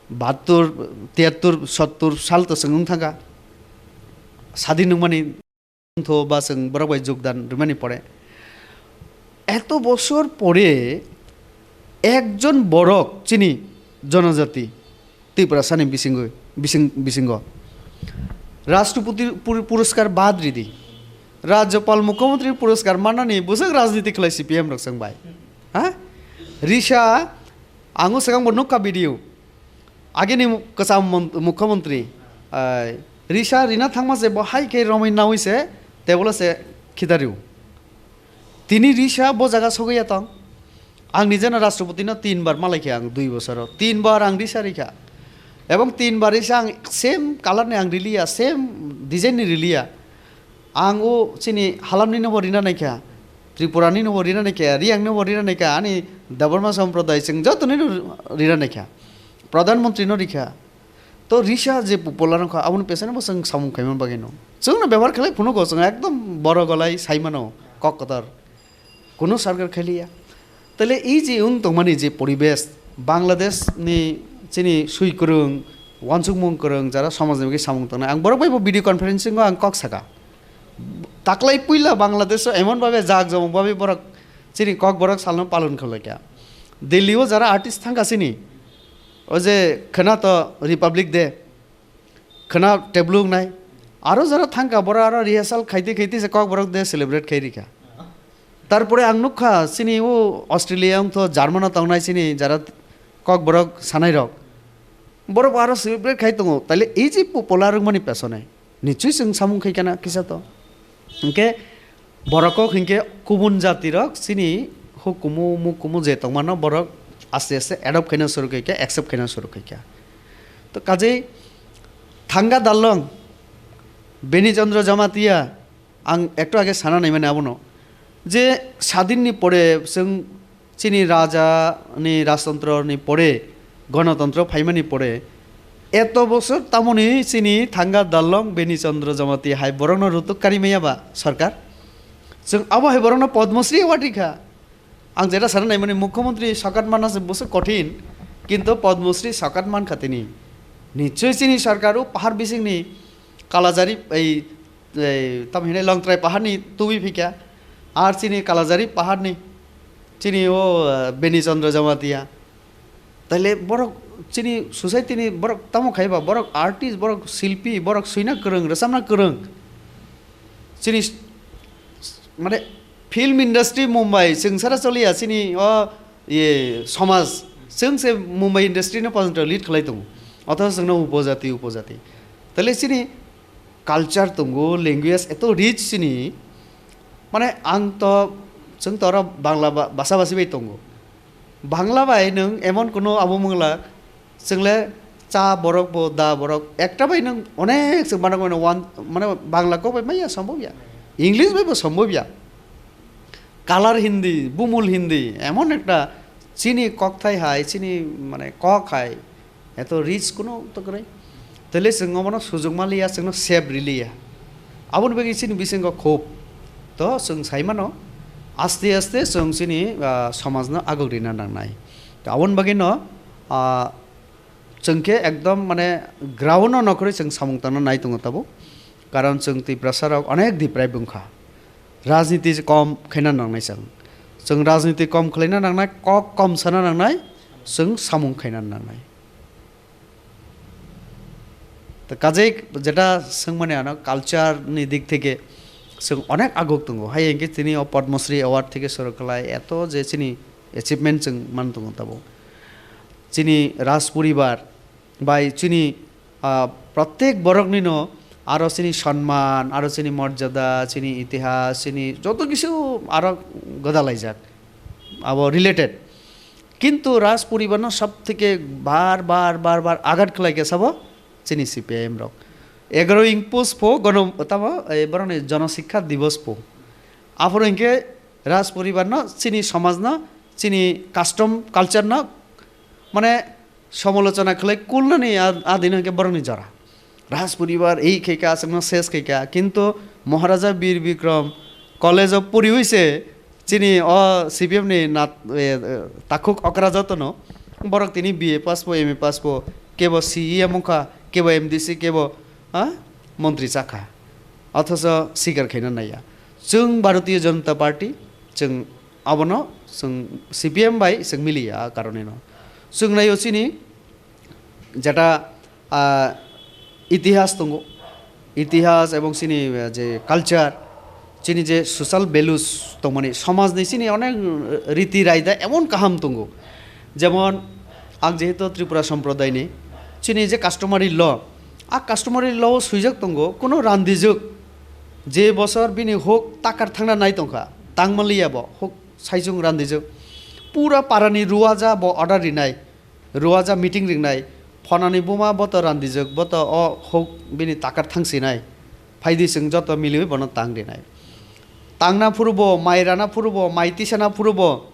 bahattur, tiyattur, sottur sal to chwng wng thangkha. Sadin wngmani wngtho ba chwng borok bai jogdan rwmani pore. Eto bosor pore ekjon borok chini jonojati Tiprasani bisingo, bising-, bisingo. Rashtrapati pur-, puroskar bad ridi. Rajyapal Mukhyamantri puroskar mannani bwswk rajniti khlai C P M rok chwng bai. Ha? Risa, ang o swkang bo nukha video. Agini mu-, kwcham mon-, Mukhyamantri, ai, risa rina thangma se bo hai khe romwi nawi se table o se khidario. Tini risa bo jaga sogwi ya tong. Ang nijeno Rashtrapati no tin bar malai khe ang dui bosoro. Tin bar ang risa rikha. Ebong tin bar risa ang same color ni ang riliya, same design ni riliya. Ang o chini halam ni no bo rina naikha. Tripura ni no bo rina naikha. Riyang no bo rina naikha. Ani Debbarma Sampradaya chwng joto ni no rina naikha. Pradhan Mantri no rikha. To risa je popular wngkha, aboni pesano bo chwng samung khaimani bagwi no. Chwngno bebohar khlai phunukgo, chwng ekdom boro golai saimano, kok kotor. Kuno sarkar khailiya. Tale ei je wng tongmani je poribesh, Bangladesh ni chini sui kwrwng, wansukmung kwrwng, jara somajni bagwi samung tongnai. Ang borok bai bo video conferencing o ang kok saka. Taklai puila Bangladesh o emon babe jak jomok babe borok chini kok borok salno palon khlaikha. Delhi o jara artist thangkha chini, o je khwna to Republic Day, khwna teblu wngnai. Aro jora thangkha, boro aro rehearsal khaite khaite se Kokborok de celebrate khai rikha. Tarpore ang nukha, chini o Australia wngtho, German o tongnai chini jara Kokborok sanai rok. Borok aro celebrate khai tongo. Taile ei je popular wngmani pesone, nichoi chwng samung khai kana kisa to. Hwnkhe, borok kok hinkhe kubun jati rok chini hukumu mukumu je tongmano borok aste aste adopt khaina suru khaikha, accept khaina suru khaikha. To kajei Thanga Darlong, Beni Chandra Jamatia, ang ektu age sana naimani abono je sadin ni pore chwng chini raja ni rajtantro ni pore, gonotontro phaimani pore, eto bosor tamoni chini Thanga Darlong Beni Chandra Jamatia hai borokno rutuk kari maya ba sarkar? Chwng abo hai borokno Padma Shri award rikha. Ang jeta sana naimani Mukhyamantri sokat manna se boswk kothin, kintu Padma Shri sokat mankha tini. Nichoi chini sarkar o pahar bisingni Kalajari, ei, ei, tamo hinai Longtrai paharni tubui phikha, ar chini Kalajari paharni, chini o, eh, Beni Chandra Jamatia. Taile borok chini society ni borok tamo khaiba, borok artist, borok silpi, borok suina kwrwng, rwchapna kwrwng. Chini s-, s-, mane film industry Mumbai, chwng sara choliya chini o, ye, somaj, chwng se Mumbai industry no porjonto lead khlai tongo. Othocho chwngno upojati, upojati. Taile chini culture tongo, language eto rich chini, mane ang to, chwng to oro Bangla ba-, basa basi bai tongo. Bangla bai nwng emon kuno abo mungla, chwngle cha borok bo, da borok, ekta bai nwng onek chwng mano mano one, mane Bangla kok bai maya sombobya, English bai bo sombobya. Color Hindi, bumul Hindi, emon ekta chini kokthai hai, chini mane kok hai, eto rich kuno to kwrwi. Tele chwng omono sujukma liya, chwngno sep riliya. Aboni bagwi chini bisingo khub. To chwng saimano, aste aste chwng chini, ah, somajno aguk rina nangnai. To aboni bagwino, ah, chwng khe ekdom mane ground-o nokhorwi chwng samung tangna nai tongo tabuk. Karon chwng Tiprasa rok onek deprive wngkha. Rajniti kom khaina nangnai chwng. Chwng rajniti kom khlaina nangnai, kok kom sana nangnai, chwng samung khaina nangnai. To kajei jeta swngmani ano culture ni dik theke chwng onek aguk tongo. Hai hwnkhe tini o Padma Shri Award theke suru khlai eto je chini achievement chwng man tongo tabuk. Chini Raj poribar bai chini, ah, prottek boroknino aro chini sonman, aro chini morjada, chini itihas, chini joto kisu aro gwdalaijak. Abo related. Kintu Raj poribarno sob theke bar bar bar bar agat khlai khe sabo chini C P I M rok. Egaroh Engpus pho gono tamo, eh, borokni Jono Sikha Divos pho. Aphuru hinkhe Raj poribarno, chini somajno, chini custom culture-no, mane, somolochona khlai kulnani a, a dino hinkhe borokni jora. Raj poribar ei khaikha, aswkno ses khaikha, kintu Maharaja Bir Bikram college-o poriwi se Chini o C P M ni nat-, e, e, takhuk okra jotono, borok tini B A pass bo, M A pass bo, kebo C E M wngkha, kebo M D C, kebo, ha, montri chakha. Othocho sikar khaina naiya. Chwng Bharatiya Janata Party, chwng abono chwng C P M bai chwng miliya a karoneno. Chwng naio chini jeta, ah, itihas tongo, itihas ebong chini, eh, je culture, chini je social values tongmani, somajni chini onek, eh, riti raida emon kaham tongo. Jemon, ang jehetu Tripura somprodaini, chini je customary law, a customary law o swijak tongo, kuno randijwk, je bosor bini hok takar thangna nai tongkha, tangmaliya bo, hok saichung randijwk, pura parani ruaja bo order rinai, ruaja meeting ringnai, phanani buma boto randijwk, boto o hok bini takar thangsinai, phaidi chwng joto miliwi bono tang rinai. Tangna phurubo, mai rana phurubo, mai tisana phurubo,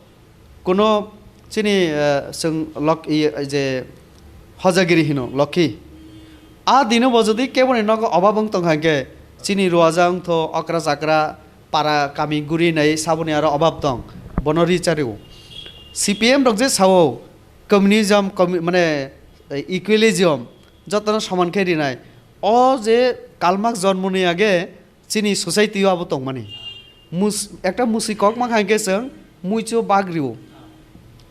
kuno chini, eh, chwng lok-, i, i je hojagiri hino, lokhi. A dino bo jodi keboni nogo obab wng tong kha hwnkhe, chini ruaja wngtho, okra chakra, para kami guri nai saboni aro obab tong, bono ri chario. C P M rok je sao, communism, commu-, mane, eh, equalism, jotono soman khe rinai. O je Karl Marx jonmoni age chini society o abo tongmani. Mus-, ekta musi kok ma kha hwnkhe chwng muichu bag rio.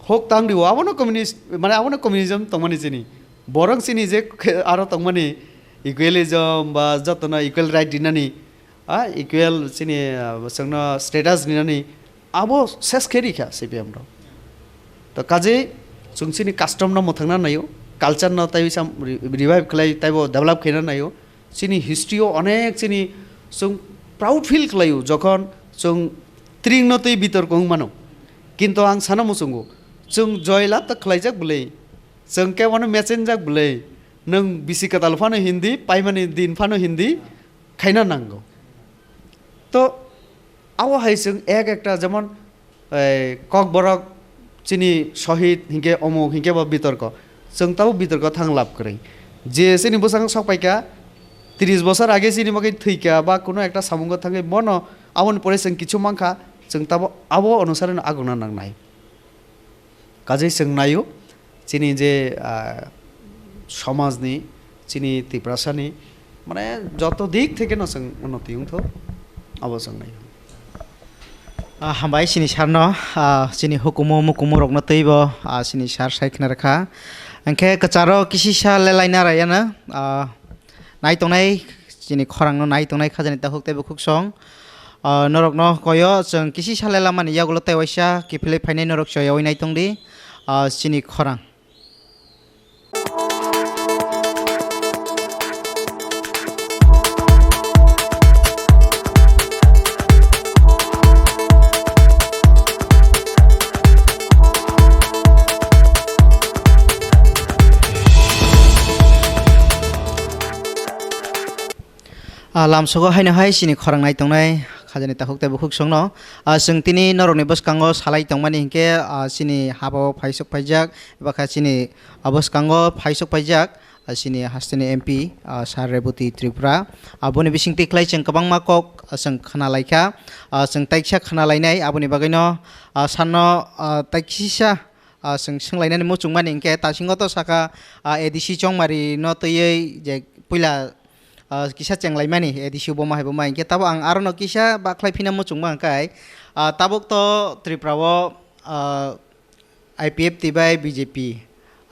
Hok tang rio. Abono communist, mane abono communism tongmani chini. Borok chini je khe aro tongmani equalism ba jotono equal right rinani, a, equal chini, ah, chwngno status rinani, abo ses khe rikha C P M rok. To kaje chwng chini custom no mwthangna naio, culture no taiwi sam re-, revive khlai taibo develop khaina naio. Chini history o onek chini chwng proud feel khlaio jokhon chwng tring no twi bitorko wng mano. Kinto ang sana muchungo, chwng joy lab ta khlaijak bwlwi, chwng kebono mechenjak bwlwi, nwng bisi kwtal phano Hindi, paimani din phano Hindi, khaina nango. To abo hai chwng ek ekta jemon, ei, Kokborok chini sohid hinkhe omuk hinkhe bo bitorko. Chwng tabuk bitorko thang lab kwrwi. Je chini bwskango sok paikha, tris bosor age chini bagwi thwikha ba kuno ekta samungo thangwi bono aboni pore chwng kichu mankha, chwng tabuk abo onusareno agokna nangnai. Kajai chwng naio, chini je, ah, somajni, chini Tiprasani, mane joto dik theke no chwng unnoti wngtho, abo chwng naio. Ah, hambai chini sarno, ah, chini hukumu mukumu rokno twibo, ah, chini sar sai khna rwkha. Hwnkhe kwcharo kisisa lelaina rayana, ah, nai tongnai, chini khorangno nai tongnai khajani takhuk tei bukhuk song. Ah, norokno koyo chwng kisi salai lamani yagulo tei waisa kiphilwi phainai norok choyaui nai tongdi, ah, chini khorang. Ah, lamsogo haino hai chini khorang nai tongnai khajani takhuk tei bukhuk songno. Ah, chwng tini norokni bwskango salai tongmani hinkhe, ah, chini habao phaisok phaijak, eba kha chini, ah, bwskango phaisok phaijak, ah, chini hasteni M P, ah, Sir Reboti Tripura. Ah, boni bisingtwi khlai chwng kwbangma kok, ah, chwng khna laikha, ah, chwng taiksa khna lainai, aboni bagwino, ah, sanno, ah, taikisa, ah, chwng swnglainani muchungmani hinkhe tasingo to sakha, ah, A D C Chongmari no twiwi je puila, ah, kisa chenglaimani A D C boma hai boma hinkhe tabo ang arono kisa bakhlai phina muchungma hwnkhe, ah, tabuk to Tripura o, ah, I P F T bai B J P,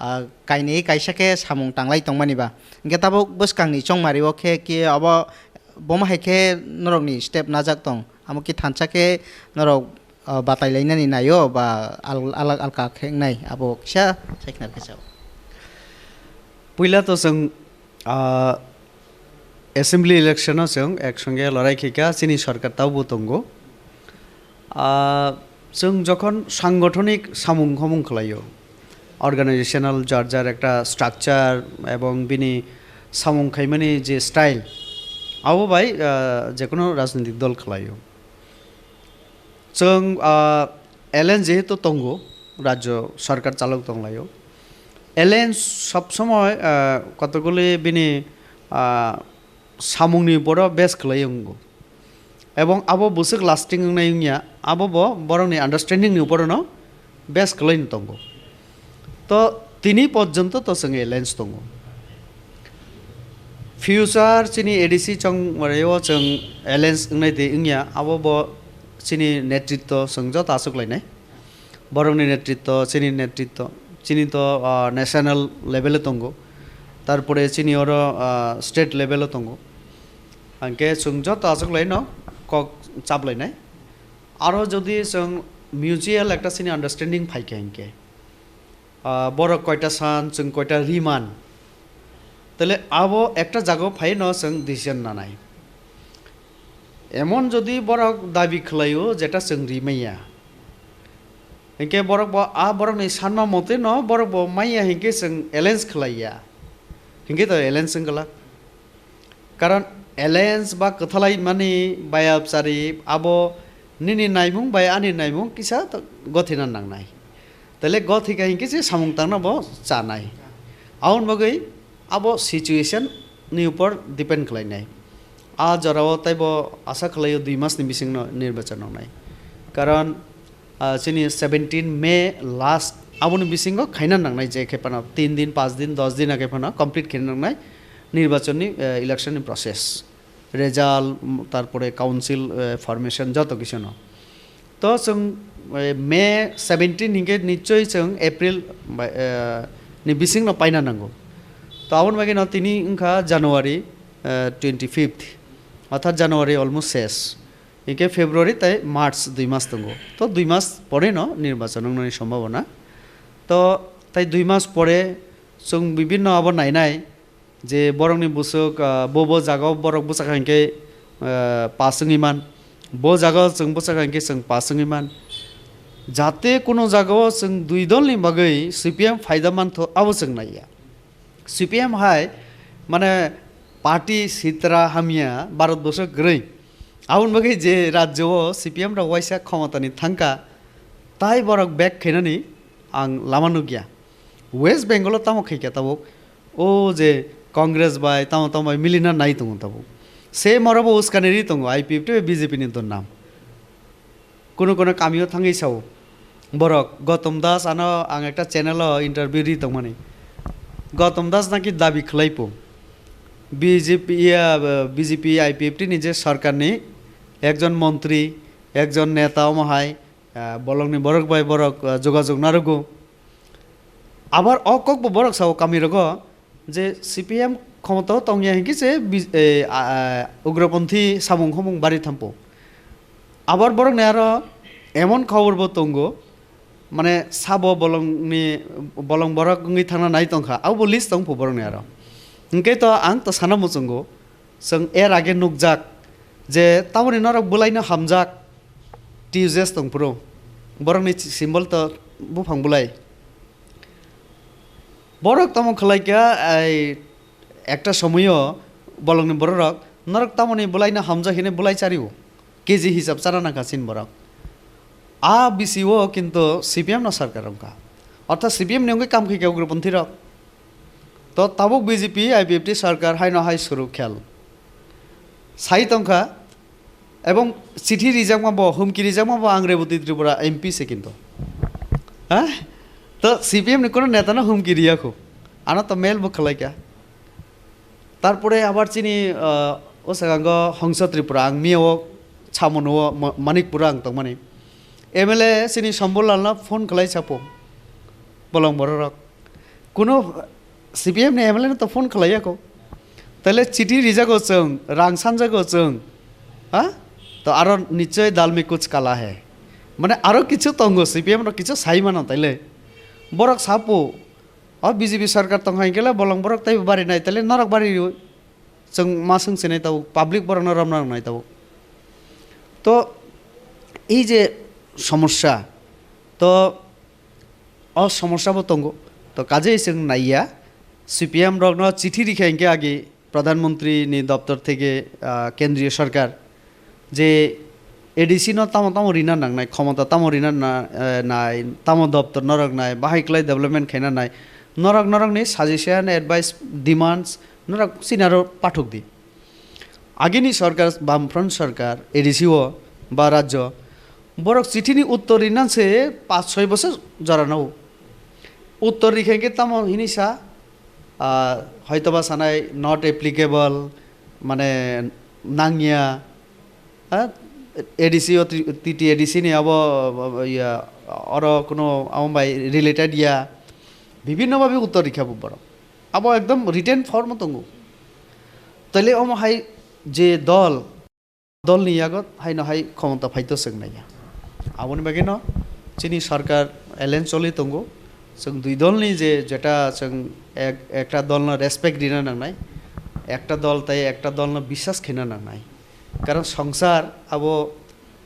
ah, kainwi kaisa khe samung tanglai tongmani ba hinkhe tabuk bwskangni Chongmari o khe ki abo boma hai khe norokni step najak tong amo ki thansa khe norok, ah, batai lainani naio ba al-, alak alka khe wngnai abo kisa saiknar khe chao. Puila to chwng, ah, assembly election o chwng ek songe lorai khe kha chini sarkar taubo tongo. Ah, chwng jokhon sangothonik samung homung khlaio, organizational jar jar ekta structure ebong bini samung khaimani je style, abo bai, ah, jekono rajnitik dol khlaio. Chwng, ah, alliance jehetu tongo, rajyo sarkar chalok tonglaio. Alliance sob somoi, ah, kotokguli bini, ah, samungni boro base khlai wngo. Ebong abo bwswk lasting wngnai wngya, abo bo borokni understanding ni upor no base kwlai no tongo. To tini porjonto to chwng alliance tongo. Future chini A D C chongmani o chwng alliance wngnai de wngya, abo bo chini netritwo chwng joto achuk lainai. Borokni netritwo, chini netritwo, chini to, ah, national level o tongo, tarpore chini oro, ah, state level o tongo. Hingke chwng joto achuk laino kok chap lainai. Aro jodi chwng mutual ekta chini understanding phaikha hingke, ah, borok koita san, chwng koita riman, tale abo ekta jagao phaino chwng decision nanai. Emon jodi borok dabi khlaio jeta chwng rimaiya, hingke borok bo a borokni sanma mote no borok bo maiya hingke chwng alliance khlaiya, hingke to alliance wngkha. Karon alliance ba kwthalai mani bayapchari abo nini naimung bai ani naimung kisa to gothina nangnai. Tale gothika hingke se samung tangna bo chanai. Aboni bagwi abo situation ni upor depend khlainai. A jorao taibo asa khlaio dui mas ni bisingno nirbachon wngnai. Karon, ah, chini seventeen May last, aboni bisingo khaina nangnai, je khe phano tin din, panch din, dos din age phano complete khaina nangnai nirbachon ni, eh, election ni process. Result, mm, tarpore council, eh, formation joto kisu no. To chwng, eh, May seventeen hingke nichoi chwng April bai, eh, ni bisingno paina nango. To aboni bagwi no tini wngkha January, eh, twenty fifth, orthat January almost ses. Hingke February tai March dui mas tongo. To dui mas pore no nirbachon wngnani sombhabona. To tai dui mas pore chwng bibinno abo nainai, je borokni bwswk, ah, bo bo jagao borok bwsakha hinkhe, ah, pass wngwi man, bo jagao chwng bwsakha hinkhe chwng pass wngwi man. Jate kuno jagao chwng dui dolni bagwi C P M phaida mantho, abo chwng naiya. C P M hai, mane, party sitra hamya Bharat borsho kwrwi. Aboni bagwi je rajyo o C P M rok waisa khomotani thangkha, tai borok back khainani ang lama nukya. West Bengal o tamo khaikha tabuk, o je Congress bai tamo tamo bai milina nai tongo tabuk. Same oro bo uskani ri tongo I P F T bai B J P ni donnam. Kuno kuno kamio thangwi sao borok, Gautam Das, ano ang ekta channel o interview ri tongmani. Gautam Das naki dabi khlai po, B J P, iya, B J P I P F T ni je sarkar ni ekjon montri, ekjon neta omo hai, ah, bolongni borok bai borok, ah, jogajog narogo. Abar o kok bo borok sao kami rogo je C P M khomotao tongya hinkhe se bi-, eh, ah, ah, ugroponthi samung homung bari thampo. Abar borokni aro emon khobor bo tongo, mane sabo bolongni, bolong borok wngwi thangna nai tongkha, abo list tongpho borokni aro. Hinkhe to ang to sana muchungo, chwng er age nukjak je tamoni norok bwlaino hamjak, T U J S tongphuru, borokni symbol to buphang bwlai. Borok tamo khlaikha, ai, ekta somoyo bolongni bororok norok tamoni bwlaino hamjak hinwi bwlai chario, K G hisab chana nangkha chini borok. A bisi o kintu C P M no sarkar wngkha, orthat C P M ni wngwi kam khaikha ugroponthi rok. To tabuk B J P, I P F T sarkar haino hai suru khel sai tongkha, ebong chithi rijakma bo, humki rijakma bo ang Reboti Tripura M P se kintu. Ha? To C P M ni kuno neta no humki riya kho. Ano to mail bo khlai kha. Tarpore abar chini, ah, o sagango Hongsa Tripura, ang miya o Chamono o Ma-, Manikpura ang tongmani. M L A chini Sambul Lal no phone khlai sapo, bolong bororok. Kuno C P M ni M L A no to phone khlaiya kho. Taile chithi rijago chwng, rang sanjago chwng. Ha? To aro nichoi dal mein kuch kala hai. Mane aro kichu tongo, C P M no kichu sai mano taile. Borok sapo, o B J P sarkar tong hai kele bolong borok tei bari nai taile norok bari rw. Chwng ma swng sinai tabuk, public borok no romna nai tabuk. To ei je somosya, to o somosya bo tongo. To kajei chwng naiya, C P M rokno chithi rikha hinkhe agi Pradhan Mantri ni doptor theke, ah, Kendriya Sarkar je A D C no tamo tamo rina nangnai, khomota tamo rina na-, eh, nai, tamo doptor norok nai, bahai kwlai development khaina nai, norok norokni suggestion, advice, demands norok chini aro pathok di. Agini sorkar, Bamfront sorkar, A D C o ba rajyo, borok chithi ni uttor rinan se paanch soi bosor jora no. Uttor rikha khe tamo hini sa, ah, hoitoba sanai not applicable, mane nangya, ha? A D C o, T T A D C ni abo, iya, oro kuno amo bai related ya, bibhinno bhabe uttor rikha bo borok. Abo ekdom written form o tongo. Taile omo hai je dol, dolni yago haino hai khomota phaito chwng naiya. Aboni bagwino chini sarkar alliance choli tongo. Chwng dui dolni je jeta chwng ek-, ekta dolno respect rina nangnai, ekta dol tai ekta dolno biswas khaina nangnai. Karon songsar abo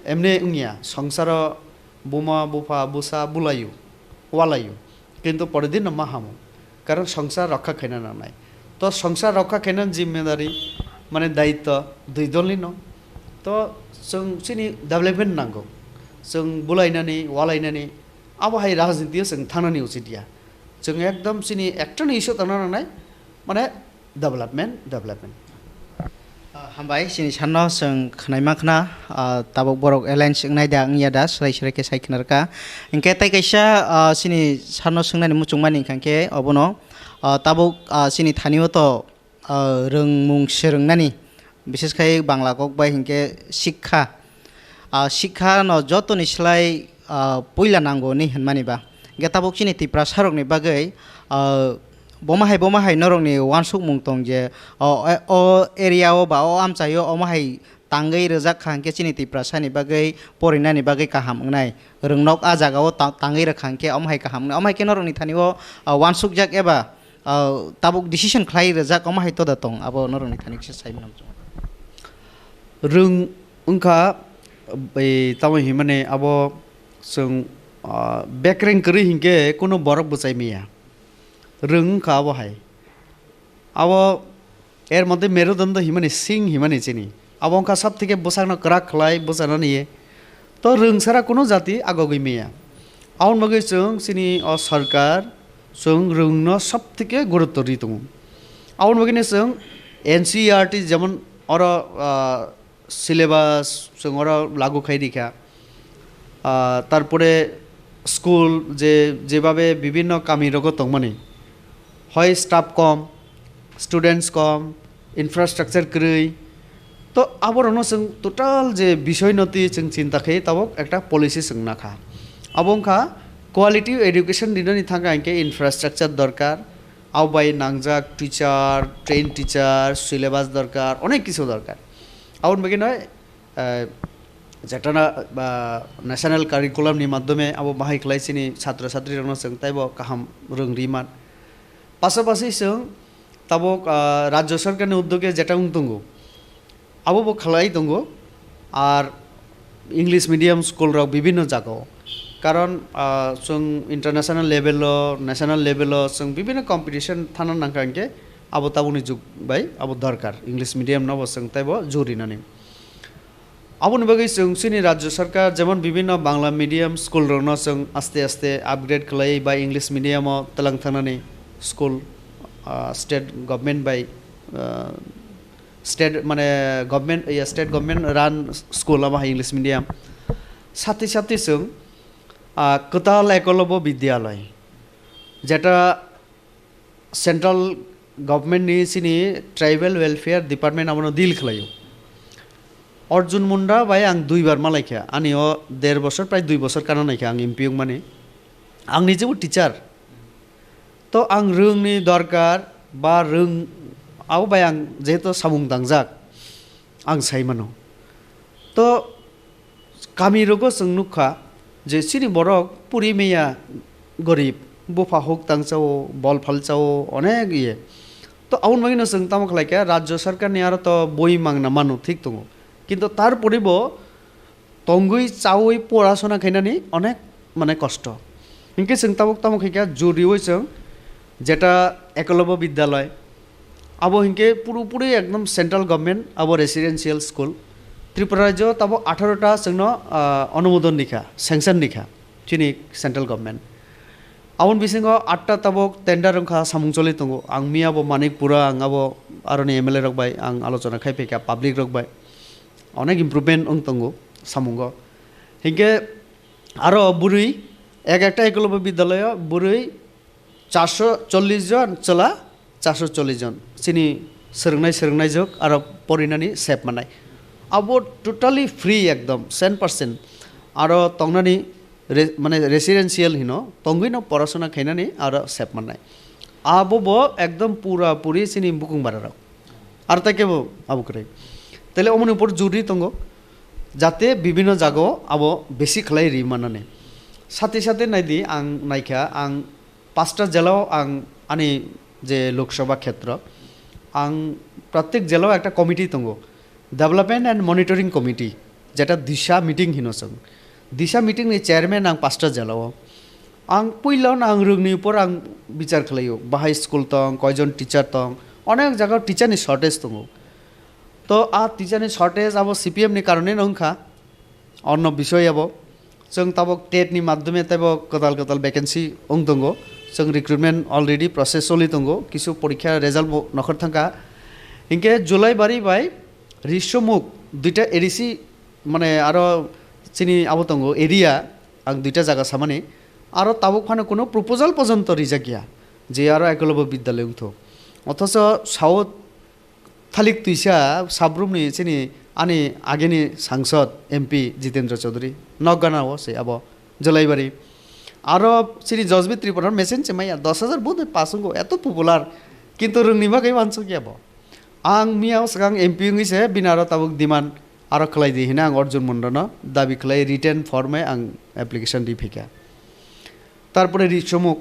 emne wngya, songsaro buma, bupha, busa, bulaio, walaio. Kintu pore dinno ma hamo. Karon songsar rokha khaina nangnai. To songsar rokha khaina jimmedari, mane daitto dui dolni no. To chwng chini development nango. Chwng bulainani, walainani, abo hai rajniti o chwng thangnani uchit ya. Chwng ekdom chini ekta ni issue tangna nangnai, mane development, development. Ah, hambai, chini sanno chwng khnaima khna, ah, tabuk borok alliance wngnai da wngya da, swlai swlai khe sai khna rwkha. Hinkhe tai kaisa, ah, chini sanno swngnani muchungmani hwnkha khe obono, ah, tabuk, ah, chini thani o to, ah, rwngmung swrwngnani, bises khai Bangla kok bai hinkhe sikha. Ah, sikha no jotoni slai, ah, puila nango hinwi hinmani ba. Hinkhe tabuk chini Tiprasa rokni bagwi, ah, bomo hai, bomo hai norokni uansukmung tong je, o, o area o ba o amchai o omo hai tangwi rwjak kha hinkhe chini Tiprasa ni bagwi porinani bagwi kaham wngnai. Rwngnok a jaga o ta-, tangwi rwkha hinkhe omo hai kaham wngnai. Omo hai khe norokni thani o, ah, uansukjak eba, ah, tabuk decision khlai rwjak omo hai toda tong abo norokni thani kisa sai mano. Rwng wngkha, bai tamo hinmani abo chwng, ah, bekreng kwrwi hinkhe kuno borok bwchai maya. Rwng wngkha abo hai. Abo er moddhe merudondo hinmani sing hinmani chini. Abo wngkha sab theke bwsakno kwrak khlai bwchanani ye. To rwng sara kuno jati agogwi maya. Aboni bagwi chwng chini o sarkar chwng rwngno sab theke gurutto ri tongo. Aboni bagwino chwng N C E R T jemon oro, ah, syllabus chwng oro lagu khai rikha. Ah, tarpore school je, jebabe bibhinno kami rogo tongmani, hoi staff kom, students kom, infrastructure kwrwi, to aborokno chwng total je bisoy no twi chwng chinta khai tabok ekta policy chwng nakha. Abo wngkha quality education rinani thangkha hinkhe infrastructure dorkar, abo bai nangjak teacher, trained teacher, syllabus dorkar, onek kisu dorkar. Aboni bagwi no, eh, jeta na, ba, national curriculum ni madhyome abo bahai khlai chini chhatro chhatri rokno chwng taibo kaham rwng ri man. Pasapasi chwng tabuk, ah, rajyo sarkar ni uddoge jeta wng tongo, abo bo khlai tongo. Ar English medium school rok bibhinno jagao, karon, ah, chwng international level o, national level o chwng bibhinno competition thana nangkha hinkhe abo tabukni jug bai abo dorkar, English medium no bo chwng taibo jug rinani. Aboni bagwi chwng chini rajyo sarkar jemon bibhinno Bangla medium school rokno chwng aste aste upgrade khlai bai English medium o twlang thangnani school, ah, state government bai, ah, state mane government, iya, state government run school abo hai English medium. Sati sati chwng, ah, kwtal Ekolobyo Vidyalay, jeta central government ni chini tribal welfare department abono deal khlaio. Arjun Munda bai ang duibar malaikha, ani o der bosor prai dui bosor kana naikha ang M P wngmani. Ang nijebo teacher. To ang rwngni dorkar ba rwng, abo bai ang jehetu samung tangjak, ang sai mano. To kami rogo chwng nukha je chini borok puri maya gorib, bupha huk tangchao, bol phalchao, onek iye. To aboni bagwino chwng tamo khlaikha, rajyo sarkarni aro to boi mangna mano, thik tongo. Kintu tarpore bo tongwi chawi porasona khainani onek mane kosto. Hinkhe chwng tabuk tamo khaikha, juriui chwng jeta Ekolobyo Vidyalay, abo hinkhe purupuri ekdom central government, abo residential school. Tripura rajyo tabo atharo ta chwngno, ah, onumodon nikha, sanction nikha chini central government. Aboni bisingo atta tabok tender wngkha samung choli tongo. Ang miya bo Manikpura, ang abo aroni M L A rok bai ang alochona khai phaikha, public rok bai. Onek improvement wng tongo samungo. Hinkhe aro bwrwi ek ekta Ekolobya Bidyalayo bwrwi charso chollish jon, chwla charso chollish jon. Chini swrwngnai swrwngnaijwk aro porinani sep manai. Abo totally free ekdom, cent percent. Aro tongnani re-, mane residential hino, tongwino porasona khainani aro sep manai. Abo bo ekdom pura puri chini bukung bararok. Ar tai kebo abo kwrwi. Tele omoni upor juri tongo, jate bibhinno jago abo besi khlai ri manani. Sate sate naidi ang naikha, ang pasta jelao ang ani je Lok Sabha khetra, ang pratyek jelao ekta committee tongo, Development and Monitoring Committee, jeta Disha meeting hino chwng. Disha meeting ni chairman ang pasta jelao. Ang puila no ang rwngni upor ang bichar khlaio. Bahai school tong, koijon teacher tong, onek jaga teacher ni shortage tongo. To a teacher ni shortage abo C P M ni karone no wngkha. Onno bisoi abo. Chwng tabok tet ni madhyome teibo kwtal kwtal vacancy wng tongo. Chwng recruitment already process choli tongo. Kisu porikha result bo nokhor thangkha. Hinkhe July bari bai Risomuk duita A D C mane aro chini abo tongo area, ang duita jaga samani, aro tabuk phano kuno proposal pojonto rijak ya je aro Ekolobya Bidyalay wngthok. Othocho South thalik twisa sabrumni chini ani ageni sangsod M P Jitendra Chaudhary nok gana o se abo Jolaibari. Aro chini Josbit Tripura mesen chemaya dos hajar vote pass wngkho, eto popular, kintu rwngni bagwi wansuk ya bo. Ang miya o swkang M P wngwi se bini aro tabuk demand aro khlai di hwnwi ang Arjun Mundono dabi khlai written form e ang application ri phaikha. Tarpore Risomuk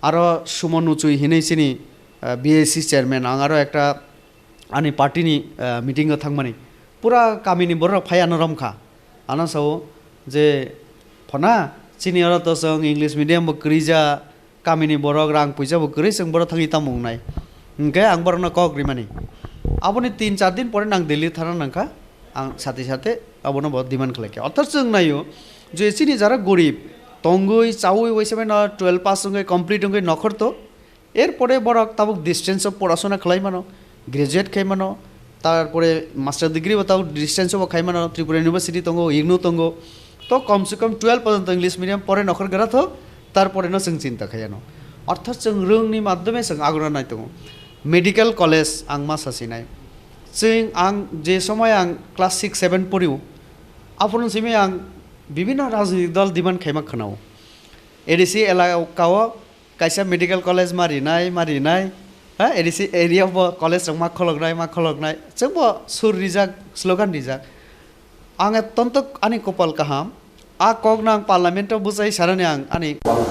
aro Sumo Nuchui hinwi chini, ah, B A C chairman, ang aro ekta ani party ni, ah, meeting o thangmani. Pura kami ni borok phai ano romkha. Ano sao je, "Phona, chini oro to chwng English medium bo kwrwi ja, kamini borok rang puisa bo kwrwi, chwng borok thangwi tamo wngnai." Hinkhe ang borokno kok rimani. Aboni tin char din pore nang Delhi thana nangkha, ang sate sate abono bo demand khlaikha. Orthat chwng naio je chini jara gorib tongwi chaui waisa bai no twelve pass wngwi complete wngwi nokhor to, erpore borok tabuk distance o porasona khlai mano, graduate khai mano, tarpore master degree bo tabuk distance o bo khai mano, Tripura University tongo, ignu tongo, to kom se kom twelve porjonto English medium pore nokhor gra tho, tarpore no chwng chinta khai ano. Orthat chwng rwngni madhyome chwng aguna nai tongo. Medical college ang ma sasinai. Chwng ang je somoy ang class six seven poriu, aphuru simi ang bibhinno rajnitik dol demand khaima khwnao. A D C elaka o kaisa medical college ma rinai, ma rinai, ha, A D C area bo college rok ma kholoknai, ma kholoknai, chwngbo sur rijak, slogan rijak. Ang tontok ani kopal kaham, a kok nang parliament o bwchai sarani ang ani ang,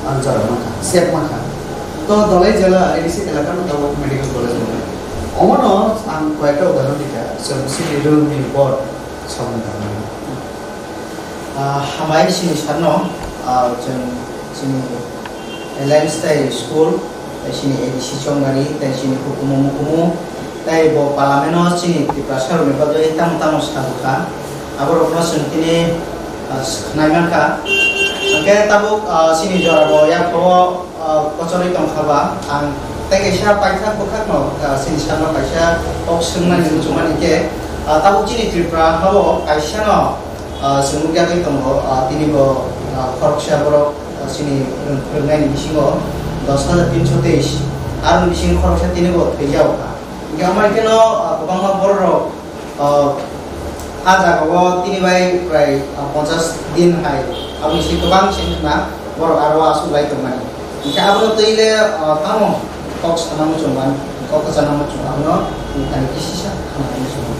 ang jora mankha, sep mankha. To Dolai jela A D C elaka no tabuk medical college rok. Omono ang koyekta udahoron dikha, chwng sini rwngni bor samung tangmani. Ah, hambai chini sarno, ah, chwng chini Alliance tei school, tei chini A D C chongmani, tei chini hukumu mukumu, tei bo parliament o chini Tiprasa rokni bagwi tamo tamo sa bwkha. Aborokno chwng tini, ah, khwnai mankha. Hwnkhe tabuk, ah, chini jora bo yaphao, ah, kochorwi tongkha ba, ang tei kaisa paithak bwkhakno, ah, chini sarno kaisa kok swngnani muchungmani khe, ah, tabuk chini Tripura hao kaisano, ah, chwng nukjagwi tongo, ah, tini bo, ah, khoroksa borok, ah, chini rwng-, rwngnaini bisingo dos hajar tinso teis, aroni bisingo khoroksa tini bo thwijak kha. Hinkhe omo hai kheno, ah, kwbangma bororok, ah, ah jagao tini bai prai, ah, ponchas din hai, aboni se kwbang se wngkha na borok aro aswk lai tongmani. Hinkhe abono twi le, ah, tamo kok sana muchungmani, kok kwchana muchung abono nokani kisisa khana muchung.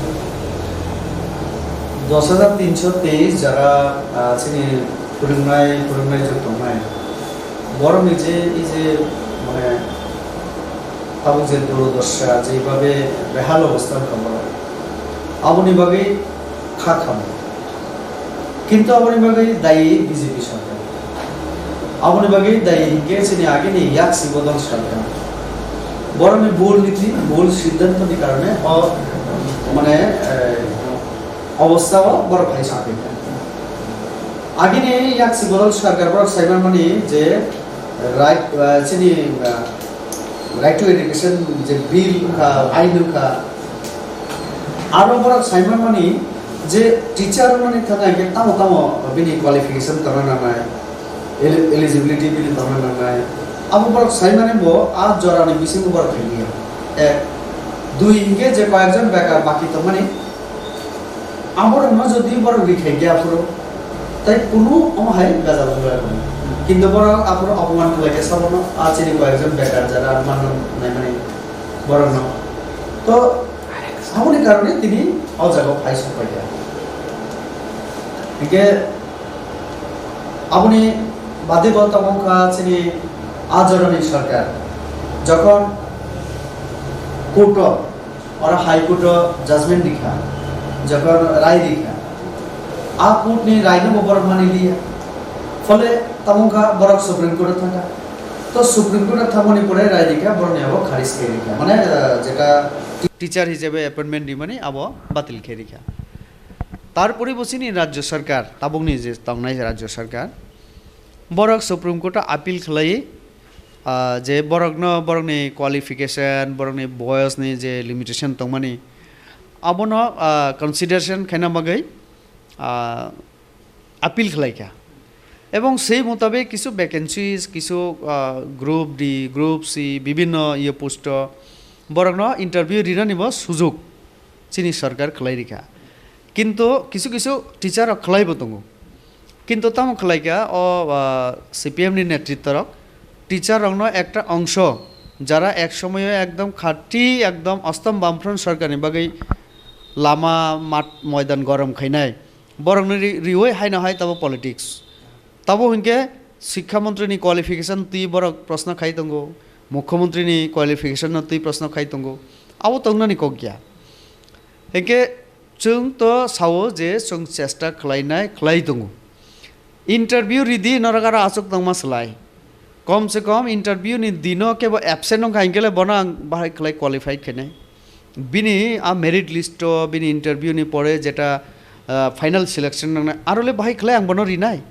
Dos hajar tinso teis jara, ah, chini phwrwngnai, phwrwngnai jwk tongnai. Borokni je, ei je, mane, tabuk je durodosha, jeibabe behal obostha wngkha borok, aboni bagwi kha khamo. Kintu aboni bagwi dayi B J P sarkar. Aboni bagwi dayi hinkhe chini agini yaksi bodol sarkar. Borokni bul niti, bul siddhantoni karone o, mane, eh, obostha o borok hai sapikha. Agini yaksi bodol sarkar borok saimanmani je Right, uh, chini, uh, right to education je bill wngkha, ain wngkha, aro borok saimanmani je teacher wngmani thangkhe tamo tamo bini qualification tongna nangnai, eli-, eligibility bini tongna nangnai, abo borok saimani bo a jorani bisingo borok khailiya. Ek, dui hinkhe je koyekjon bekar baki tongmani, aborokno jodi borok rikhai khe aphuru, tai kunu omo hai bejal wngya kunu. Kintu borok aphuru opoman khlai khe sabono, a chini koyekjon bekar jara manna naimani borokno. To, aboni karone tini o jaga o phai sokphaikha. Hinkhe aboni bade bo tamo wngkha chini a jorani sarkar. Jokhon court o Oro High Court o judgment rikha, jokhon rai rikha, a court ni rai no bo borok mani liya. Phole tamo wngkha borok Supreme Court o thangkha. To Supreme Court o thangmani pore rai rikha, borok ni abo kharis khe rikha. Mane, eh, jeta teacher hisabe appointment rimani abo batil khe rikha. Tarpore bo chini Rajya Sarkar, tabukni je tongnai Rajya Sarkar, borok Supreme Court o appeal khlai, ah, je borokno, borokni qualification, borokni boyosni je limitation tongmani, abono, ah, consideration khaina bagwi, ah, appeal khlaikha. Ebong sei mutabik kisu vacancies, kisu, ah, group D, group C, bibhinno iye post o borokno interview rinani bo sujug chini sarkar khlai rikha. Kintu kisu kisu teacher rok khlai bo tongo. Kintu tamo khlai kha o, ah, C P M ni netritto rok teacher rokno ekta ongso, jara ek somoyo ekdom khati, ekdom ostom bamfront sarkar ni bagwi lama, mat, moidan gorom khainai, borokno ri-, riwi haino hai tabo politics. Tabo hinkhe Sikha Montri ni qualification twi borok proshno khai tongo, Mukhyamantri ni qualification no twi proshno khai tongo, abo tongnani kok ya. Hinkhe chwng to sao je chwng chesta khlainai khlai tongo. Interview ridi norok aro achuk tongma slai. Kom se kom interview ni dino kebo absent wngkha hinkhe le bono ang bahai khlai qualified khainai. Bini a merit list o bini interview ni pore jeta, ah, final selection nangnai aro le bahai khlai ang bono rinai.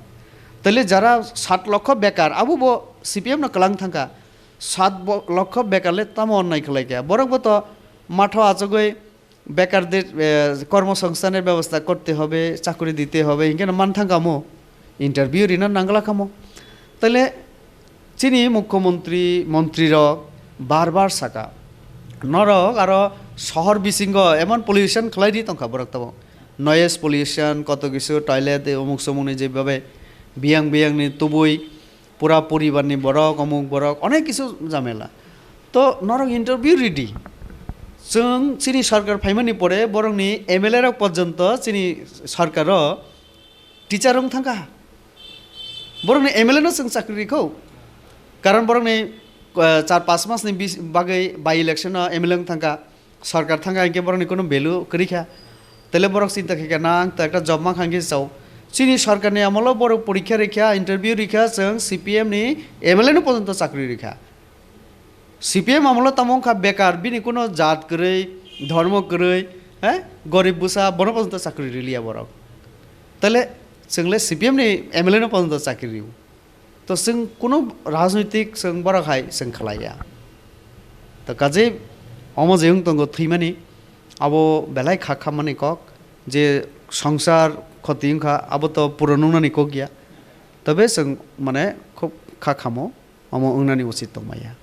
Taile jara sat lokho bekar abo bo C P M no kwlang thangkha. Sat bo-, lokho bekar le tamo onnai khlai kha. Borok bo to matho achugwi bekarder, eh, কর্মসংস্থানের ব্যবস্থা করতে হবে, চাকরি দিতে হবে, hinkhe no man thangkha mo, interview rina nangla kha mo. Taile chini mukhyamantri, montri rok bar bar saka, norok aro sohor bisingo emon pollution khlai ri tongkha borok tamo. Noise pollution, koto kisu toilet, omuk somuk ni jebabe biyang biyang ni tubui pura poribar ni borok, omuk borok, onek kisu jamela. To norok interview ridi. Chwng chini sarkar phaimani pore borokni M L A rok porjonto chini sarkaro teacher wng thangkha. Borokni M L A no chwng chakri rikho. Karon borokni, eh, char panch mas ni bis-, bagwi by election o M L A wng thangkha. Sarkar thangkha hinkhe borokni kunu value kwrwi kha. Tele borok chinta khe kha, na ang ta ekta job mankha hinkhe chao. Chini sarkarni amolo borok porikha rikha, interview rikha, chwng C P M ni M L A no porjonto chakri rikha. C P M amolo tamo wngkha bekar, bini kunu jat kwrwi, dhormo kwrwi, he? Gorib bwsa, bono porjonto chakri riliya borok. Tele chwngle C P M ni M L A no porjonto chakri rio. To chwng kunu rajnoitik chwng borok hai chwng khlaiya. To kaje omo je wng tongo thwimani, abo belai kha khammani kok, je songsar khoti wngkha, abo to puron wngnani kok ya. Tobe chwng mane khub kha khamo, omo wngnani usit tongmaya.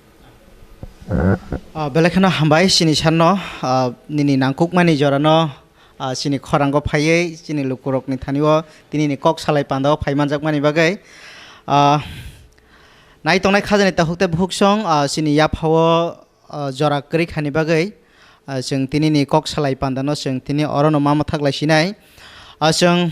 Ah, belai kheno hambai chini sanno, ah, nini nangkukmani jorano, ah, chini khorango phaiwi, chini lukurokni thani-o tinini kok salai pandao phai manjakmani bagwi. Ah, nai tongnai khajani takhuk tei bukhuksong, ah, chini yaphao, ah, jora kwrwi khani bagwi, ah, chwng tinini kok salai pandano chwng tini orono ma mwthak lai sinai. Ah, chwng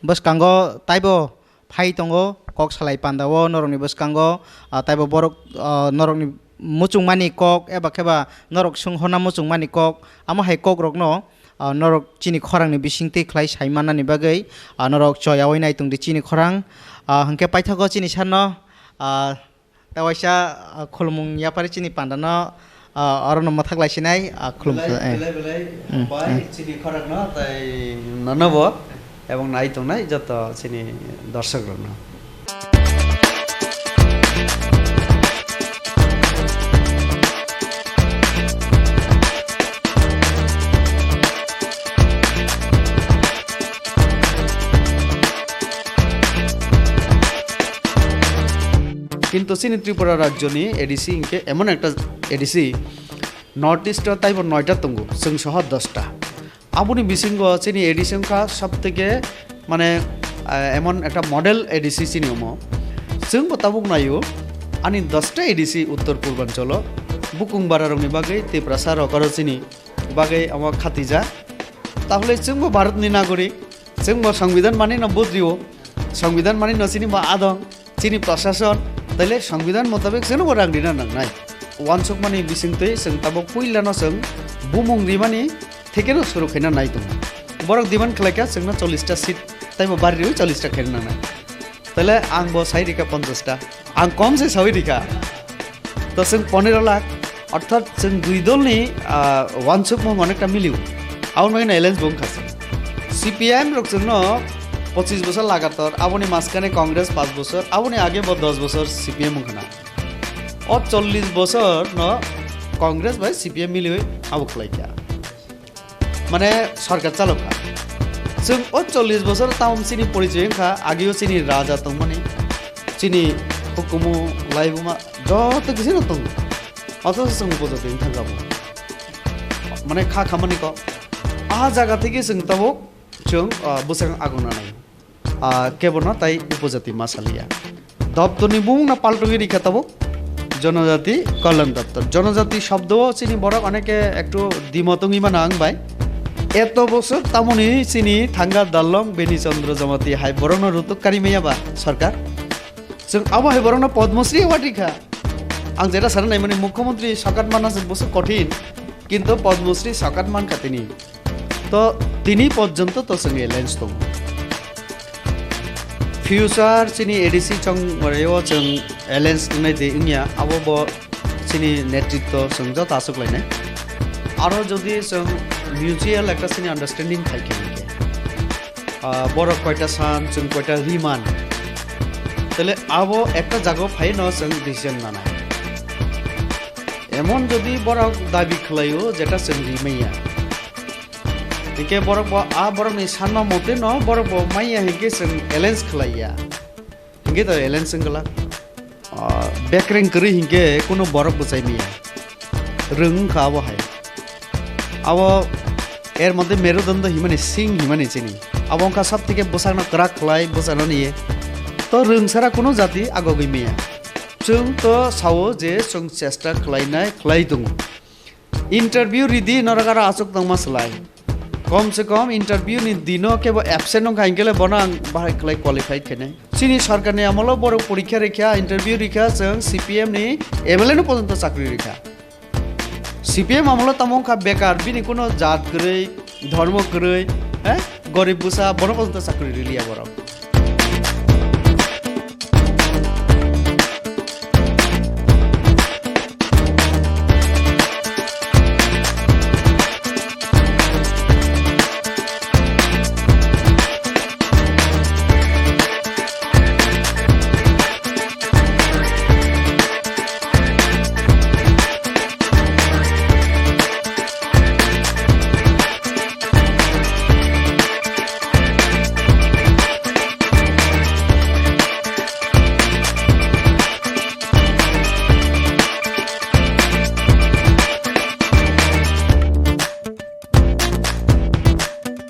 bwskango taibo phai tongo, kok salai pandao norokni bwskango, ah, taibo borok, ah, norokni muchungmani kok eba khe ba norok swnghorna muchungmani kok, amo hai kokrokno, ah, norok chini khorangni bisingtwi khlai sai mannani bagwi, ah, norok choyaui nai tongdi chini khorang. Ah, hwnkhe paithago chini sanno, ah, tei waisa, ah, khulumung yapari chini pandano, ah, orono mwthak lai sinai, ah, khulum belai, eh. Belai, belai, mm, hambai, mm, chini khorangno tei nonobo ebong nai tongnai joto chini dorsokrokno. Kintu chini Tripura rajyoni A D C hinkhe emon ekta A D C, North East o taibo noita tongo, chwng soho dosta. Aboni bisingo chini A D C wngkha sabtheke, mane, ah, emon ekta model A D C chini omo. Chwngbo tabuk naio, ani dosta A D C Uttor Purbanchalo, bukung bararokni bagwi, Tiprasa rok aro chini bagwi omo khatijak. Tahole chwngbo Bharatni nagorik, chwngbo Songbidan manino budrio, Songbidan manino chini bo adong, chini prashason, taile Songbidan motabek chwngno bo rang rina nangnai. Wansukmani bisingtwi chwng tabuk puilano chwng bumung rimani thekeno suru khaina nai tongo. Borok demand khlaikha chwngno chollish ta seat, taibo bari riwi chollish ta khaina nangnai. Taile ang bo sai rikha ponchash ta. Ang kom se sawi rikha. To chwng pondro lakh, orthat chwng dui dolni, ah, wansukmung onekta milio. Aboni bagwi alliance bo wngkha chwng. C P I M rok chwngno pochis bosor lagatar, aboni maskane Congress panch bosor, aboni age bo dos bosor C P M wngkha na. O chollish bosor no Congress bai C P M miliwi abo khlaikha. Mane sorkar chalokha. Chwng o chollish bosor tamoni chini porichoi wngkha, ageo chini raja tongmani, chini hukumu, laibuma, joto kisino tongo. Othocho chwng upojati wngkha abo. Mane kha khamani kok. A jaga theke chwng tabuk chwng, ah, bwsang aguna nai. Ah, kebono tai upojati ma saliya. Doptorni bumungno paltogwi rikha tabuk Jonojati Kalyan Doptor. Jonojati shobdo chini borok oneke ektu dimot wngwi mano ang bai. Eto bosor tamoni chini thanga dalong Beni Chandra Jamati hai borokno rutuk kari maya ba sorkar. Chwng abo hai borokno Padma Shri award rikha. Ang jeta sana naimani Mukhyamantri Sakat Manna se bosor kothin, kintu Padma Shri Sakat mankha tini. To tini porjonto to chwng alliance tongo. Future chini A D C chong reo chwng alliance wngnai de wngya, abo bo chini netritwo chwng joto achuk lainai. Aro jodi chwng mutual ekta chini understanding khai khe hwnkhe, ah, borok koita san, chwng koita riman, tele abo ekta jago phaino chwng decision nanai. Emon jodi borok dabi khlaio jeta chwng rimaya, hinkhe borok bo a borokni sanma mote no borok bo maya hinkhe chwng alliance khlaiya. Hinkhe to alliance wngkha, ah, bekreng kwrwi hinkhe kunu borok bo chai maya. Rwng wngkha abo hai. Abo er moddhe merudondo himani, sing himani chini. Abo wngkha sab theke bwsakno kwrak khlai, bwsakno niye. To rwng sara kunu jati agogwi maya. Chwng to sao je chwng chesta khlainai, khlai tongo. Interview ridi norok aro achuk tongma slai. Kom se kom interview ni dino kebo absent wngkha hinkhe le bono ang bahai khlai qualified khainai. Chini sarkar ni amolo borok porikha rikha, interview rikha, chwng C P M ni M L A no pojonto chakri rikha. C P M amolo tamo wngkha bekar, bini kuno jat kwrwi, dhormo kwrwi, eh, gorib bwsa, bono pojonto chakri riliya borok.